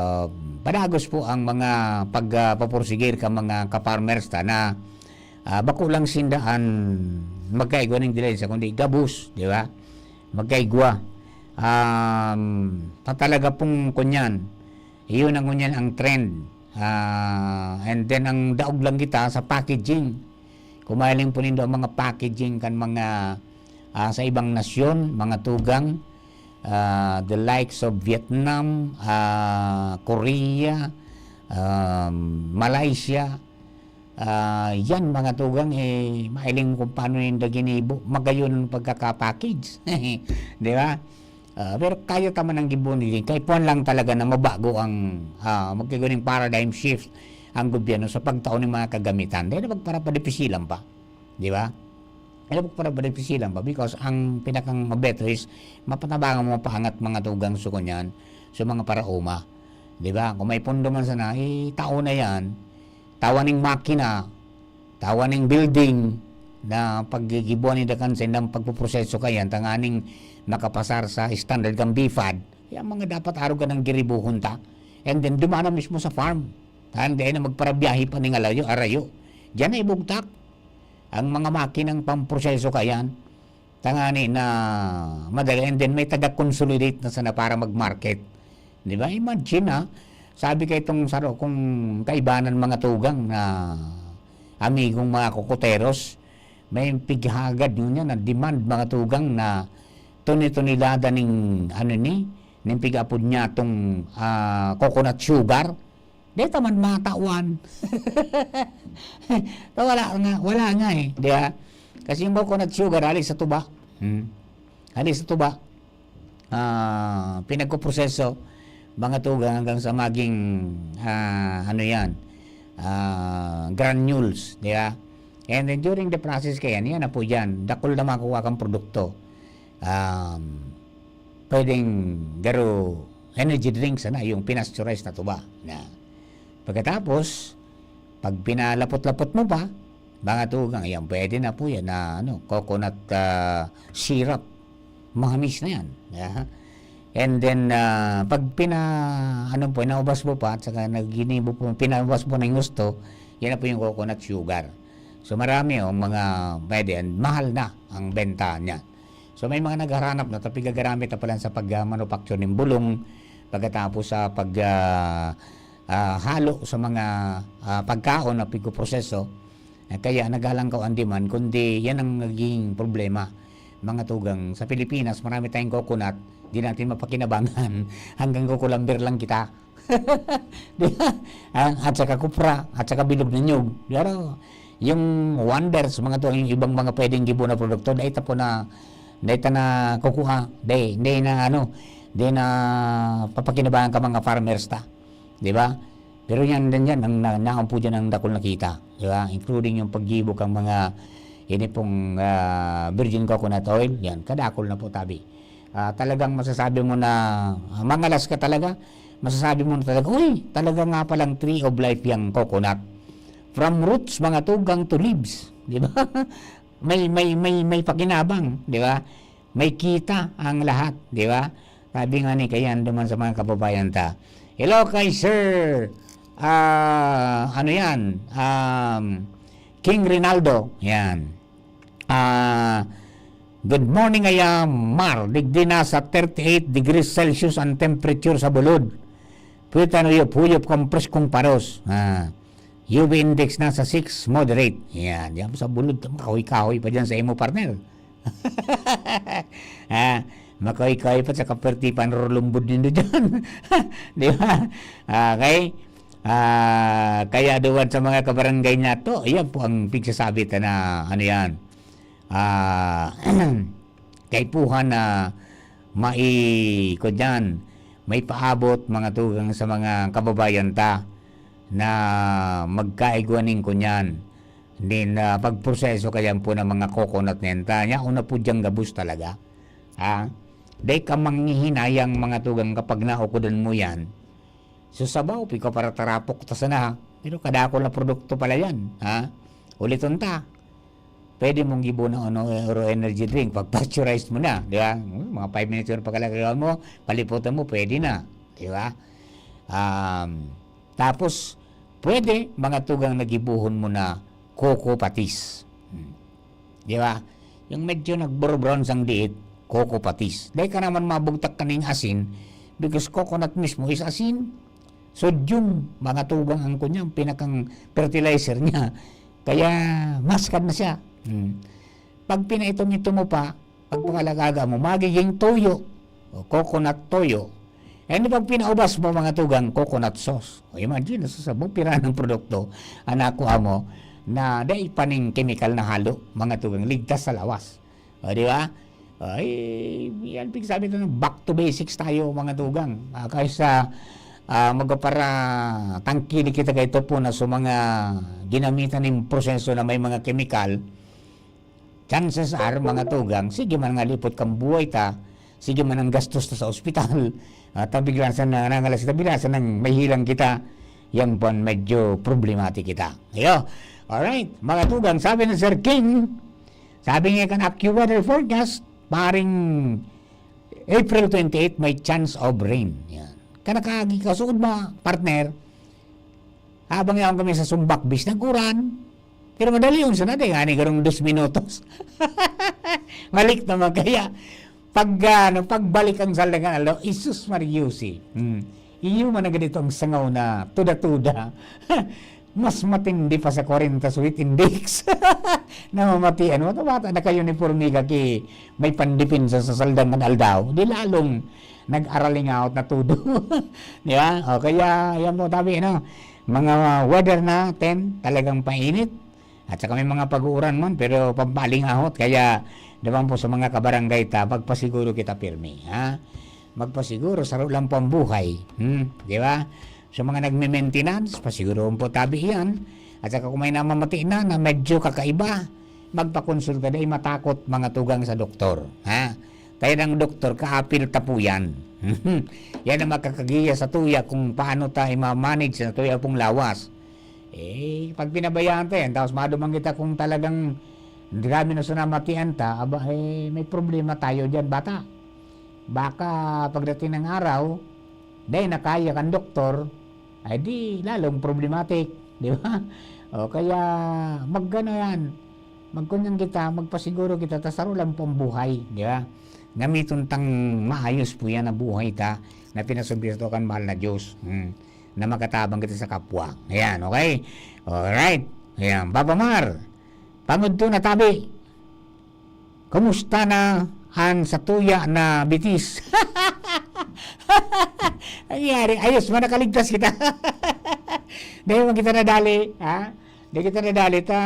padagos po ang mga pag, ah, papursigir ka mga ka-farmers ta na, ah, bako lang sinda an magkaigwa ning dilensya, kundi gabos, di ba? Magkaigwa. Um, ta talaga pong kunyan, iyon ang kunyan ang trend. Ah, and then, ang daog lang kita sa packaging. Kumaling po nindo ang mga packaging kan mga, ah, sa ibang nasyon, mga tugang, ah, the likes of Vietnam, ah, Korea, um, Malaysia, ah, yan, mga tugang, eh, mailing kung paano ninda ginibo. Magayon ang pagkaka-package. Di ba? Ah, pero kaya ta man ang gibo ni Jing. Kaipuhan lang talaga na mabago ang, ah, magkiguning paradigm shift ang gobyerno sa pagtao ng mga kagamitan. Dahil na magparapadipisilan pa. Di ba? Dahil na magparapadipisilan pa because ang pinakang mabeto is mapatabangan mo paangat mga tugang suko niyan sa mga paraoma. Di ba? Kung may pondo man sana, eh, tao na yan. Tawa ning makina, tawa ning building na paggigibuan ninda kan sa indang pagpoproseso kayan, tanganing makapasar sa standard kan BFAD, yan mga dapat arugan ng giribuhon ta. And then, dumana mismo sa farm. Tan, di na magparabiyahe pa ning alayo, arayo. Diyan na ibugtak ang mga makinang pamproseso kayan. Tangani na madali, and then may taga-consolidate na sana para mag-market. Di ba? Imagine, ah, sabi kay itong saro kong kaibanan mga tugang na amigong mga kokoteros, may pighagad yun yan, na demand mga tugang na tuni-tunilada ning, ano ni, ning pig-apod niya itong, ah, coconut sugar. Di ta man matawan. Ta wala nga, wala nga eh, di ba? Kasi yung coconut sugar, hali sa tuba. Hmm. Hali sa tuba. Ah, pinagkuproseso, mga tugang hanggang sa maging, ah, ano yan, ah, granules, di ba? And then during the process kaya, yan na po yan, dakul na makuha kang produkto. Um, pwedeng garo energy drink sana, yung pinasteurized na tuba. Na. Pagkatapos, pag pinalapot-lapot mo pa, mga tugang, yan, pwede na po yan na, ano, coconut, ah, syrup. Mahamis na yan. Yeah. And then, ah, pag pina-, ano po, naubas mo pa, at saka naginibo po, pinaubas mo na yung gusto, yan na po yung coconut sugar. So, marami, oh, mga pwede, and mahal na ang benta niya. So, may mga naghahanap na, tapos gagaramit na pala sa pag, ah, manufacture ng bulong, pagkatapos sa pag, ah, ah, halo sa mga, ah, pagkaon na pigpoproseso. Eh, kaya nagalangkaw ang demand, kundi yan ang naging problema. Mga tugang sa Pilipinas, marami tayong coconut, di natin mapakinabangan. Hanggang kukulamber lang kita. Di ba? Ah, at saka kupra, at saka bilog na nyug. Pero yung wonders, mga tugang, yung ibang mga pwedeng gibo na produkto, dahil ta po na, dahil ta na kukuha, dahil, dahil na ano, dahil na papakinabangan ka mga farmers ta. Di ba? Pero yan din yan, ang na-, naampo dyan ang dakul na kita. Di ba? Including yung paggibo kang mga Ini pong, ah, virgin coconut oil, yan, kadakol na po, tabi. Ah, talagang masasabi mo na, ah, mangalas ka talaga, masasabi mo na talaga, "Uy, talaga nga palang tree of life yang coconut." From roots, mga tugang, to leaves, di ba? May, may, may, may pakinabang, di ba? May kita ang lahat, di ba? Sabi nga ni Kayan duman sa mga kababayan ta. Hello kay Sir, ah, ano yan? Um, King Rinaldo, yan. Ah, "Good morning, Aya Mar. Digdi nasa thirty-eight degrees Celsius ang temperature sa Bulod. Pwede na uyop-uyop kang preskong paros." Ah, U V index nasa six, moderate. Yan, yan sa Bulod, makahoy-kahoy pa dyan sa imo, partner. Ah, makahoy-kahoy pa sa kaperti, panrulumbod nindo dyan. Di ba? Okay? Ah, kaya duwan sa mga kabarangay nato, yan po ang pigsasabi ta na, ano yan, ah, kaipuhan na mai-, ko diyan, maipaabot, mga tugang, sa mga kababayan ta na magkaigwa nin kunyan, nin, ah, pagproseso kayan po ng mga coconut nenta. Yaon na po diyang gabos talaga. Ha? Dai ka manghihinayang, mga tugang, kapag naukodan mo yan. So, sabaw, pika para tarapok ta sana, ha? Pero kadakol na produkto pala yan, ha? Uliton ta. Pwede mong gibo na ano, Oro Energy Drink, pag pasteurized mo na, di ba? Hmm, mga five minutes yun, pagkalagawan mo, paliputan mo, pwede na, di ba? Um, tapos, pwede, mga tugang, na gibohon mo na coco patis. Hmm. Di ba? Yung medyo nagburo-brown sang diit, coco patis. Dai ka naman mabugtak kaning asin because coconut mismo is asin. Sodium, mga tugang, ang kunya, ang pinakang fertilizer niya. Kaya maskad na siya. Hmm. Pag pinaitom-itom mo pa, pag pangalagaga mo, magiging toyo o coconut toyo. And pag pinaubas mo, mga tugang, coconut sauce. O, imagine, nasa sabong pira ng produkto ang nakuha mo na dai pa ning chemical na halo, mga tugang, ligtas sa lawas. O, di ba? Ay, yan pigsabi na, back to basics tayo, mga tugang. Ah, kaysa, ah, magpara tangkili kita kay Topo na sa mga ginamitan ng proseso na may mga chemical, chances are, mga tugang, sige man nga lipot kang buhay ta, sige man ang gastos ta sa ospital, at bigla sa na, nangalas kita, bigla sa nang mahilang kita, yan pon medyo problematic kita. Ayo. Alright, mga tugang, sabi ni Sir King, sabi nga kan AccuWeather Forecast, paring April twenty-eight, may chance of rain. Yan. Kanakagi ka, suod mo, partner, habang yaon kami sa Sumbak Beach, nag-uran. Pero madali yun, sana, di nga, ni garong dos minutos. Malik naman kaya. Pag, ah, ano, pagbalik ang Saldangan Aldaw, Isus Mariusi. Hmm. Iyo man na ganito ang sangaw na tuda-tuda. Mas matindi pa sa kwarenta sweat index. Namamatian mo, bata na kayo ni Formiga ki may pandepensa sa Saldangan Aldaw. Di lalong nag-aralingaot na tudo. Di ba? O, kaya, yan po, tabi, no? Mga weather natin, talagang painit. At saka may mga pag-uuran man, pero pampalingahot. Kaya, naman po sa mga kabarangay ta, magpasiguro kita pirmi, ha? Magpasiguro, saro lang po ang buhay. Hmm? Di ba? Sa mga nagme-maintenance, pasiguroon po tabi yan. At saka kung may namamati na, na medyo kakaiba, magpakonsulta, dai matakot, mga tugang, sa doktor. Ha? Kaya ng doktor, kaapil ta po yan. Yan ang makakagiya sa tuya kung paano ta i-manage sa tuya pong lawas. Eh, pag pinabayaan ta yan, tapos maduman kita kung talagang grabe na sa namatian ta, aba, eh, may problema tayo dyan, bata. Baka pagdating ng araw, dahil nakaya kang doktor, ay di lalong problematic, di ba? O kaya, magano yan, magkunyang kita, magpasiguro kita, ta saro lang pong buhay, di ba? Gamiton tang maayos po yan na buhay ta, na pinasubli sa kan mahal na Diyos. Hmm. Na makatabang kita sa kapwa. Ayan, okay? Alright. Ayan, Papa Mar, pangudto na tabi. Kumusta na an satuya na bitis? Nangyari, ayos man, nakaligtas kita. Dahil man kita nadali, ha? Di kita nadali, ta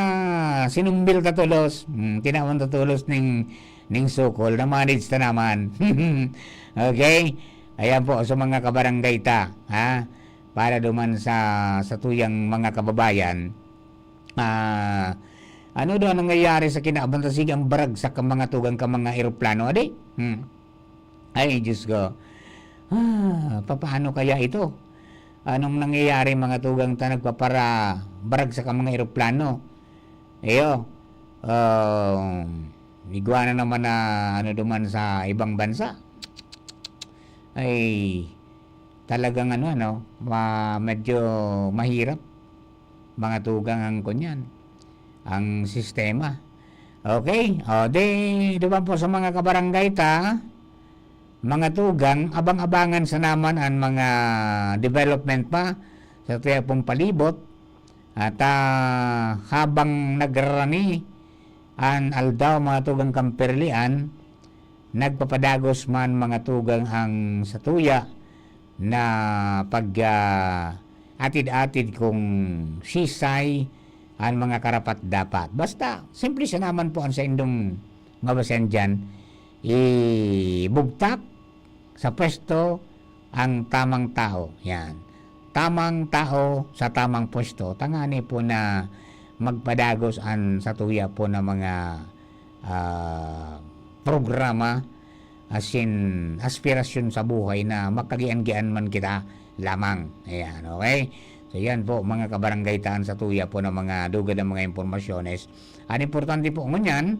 sinumbil ta tolos. Hmm, tinawan ta tolos ning, ning sukol. Na-manage ta naman. Okay? Ayan po, sa mga kabarangay ta, ha? Para duman sa, sa tuyang mga kababayan, ah, Ano daw nangyayari sa kinaban ta sige ang baragsak kan mga tugang kan mga eroplano, adi? Hmm. Ay, Diyos ko. Ah, papaano kaya ito? Anong nangyayari, mga tugang ta nagpaparabaragsak ang mga eroplano? Iyo, um, igwa na naman na ano duman sa ibang bansa. Ay, talagang ano, ano, ma-, medyo mahirap, mga tugang, ang kunyan, ang sistema. Okay? O, di, di ba po sa mga kabarangay ta, mga tugang, abang-abangan sa naman ang mga development pa sa tuya pong palibot. At, ah, habang nagrarani an aldaw, mga tugang, kan pirilian, nagpapadagos man, mga tugang, ang satuya na pag, ah, atid-atid kung sisay an mga karapat-dapat. Basta, simple siya naman po ang saindong mabasehan diyan, ibugtak sa pwesto ang tamang tao. Yan. Tamang tao sa tamang pwesto. Tangani po na magpadagos an satuya po na mga, ah, programa, asin aspirasyon sa buhay na makagian-gian man kita lamang. Ayan, okay? So, yan po, mga kabarangay ta an satuya po na mga dugad na mga impormasyones. An importante po ngunyan,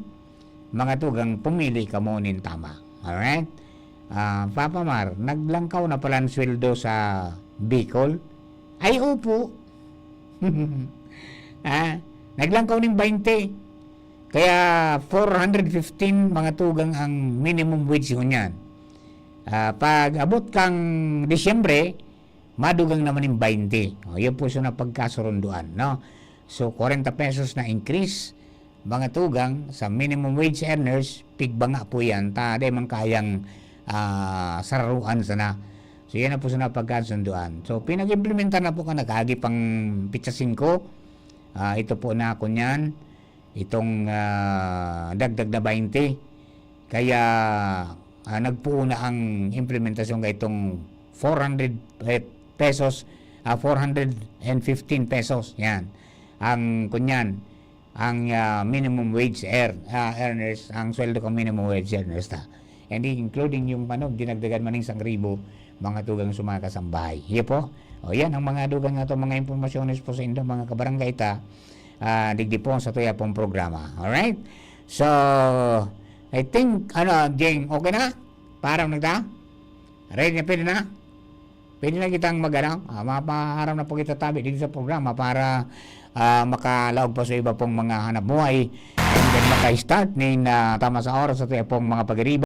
mga tugang, pumili kamo nin tama. Alright? Ah, Papa Mar, naglangkaw na pala an sweldo sa Bicol? Ay, opo. Ah, naglangkaw nin baynte. Kaya four hundred fifteen, mga tugang, ang minimum wage ngunyan. Ah, pag abot kang Disyembre, madugang naman nin baynte. O, yun po so na pagkasurunduan, no? So, kwarenta pesos na increase, mga tugang, sa minimum wage earners, pigba nga po yan, ta, di man kayang, ah, sararuan sana. So, yan na po so na pagkasunduan. So, pinag-implementar na po ka nagagi pang pitsa singko. Ah, ito po na ako niyan, itong, ah, dagdag na baynte. Kaya, ah, nagpuo na ang implementasyon ka itong four hundred, eh, pesos, ah, four hundred and fifteen pesos. Yan. Ang, kunyan, ang, ah, minimum wage ear-, ah, earners, ang sweldo kan minimum wage earners ta. And including yung, ano, dinagdagan man ning sangribo, mga tugang sumaka sa bahay. Iyo po. O, yan ang mga dugang na to, mga impormasyones po sa indo, mga kabarangay ta, ah, digdi po sa tuya pong programa. Alright? So, I think, ano, Jeng, okay na? Parang nagda? Ready na, pwede na? Pwede na kitang mag-, ano, ah, mapaaram na po kita tabi dito sa programa para, ah, makalaog pa sa iba pong mga hanap buhay. And then, maka-start nin, ah, tama sa oras sa tuya pong mga pag-iriba.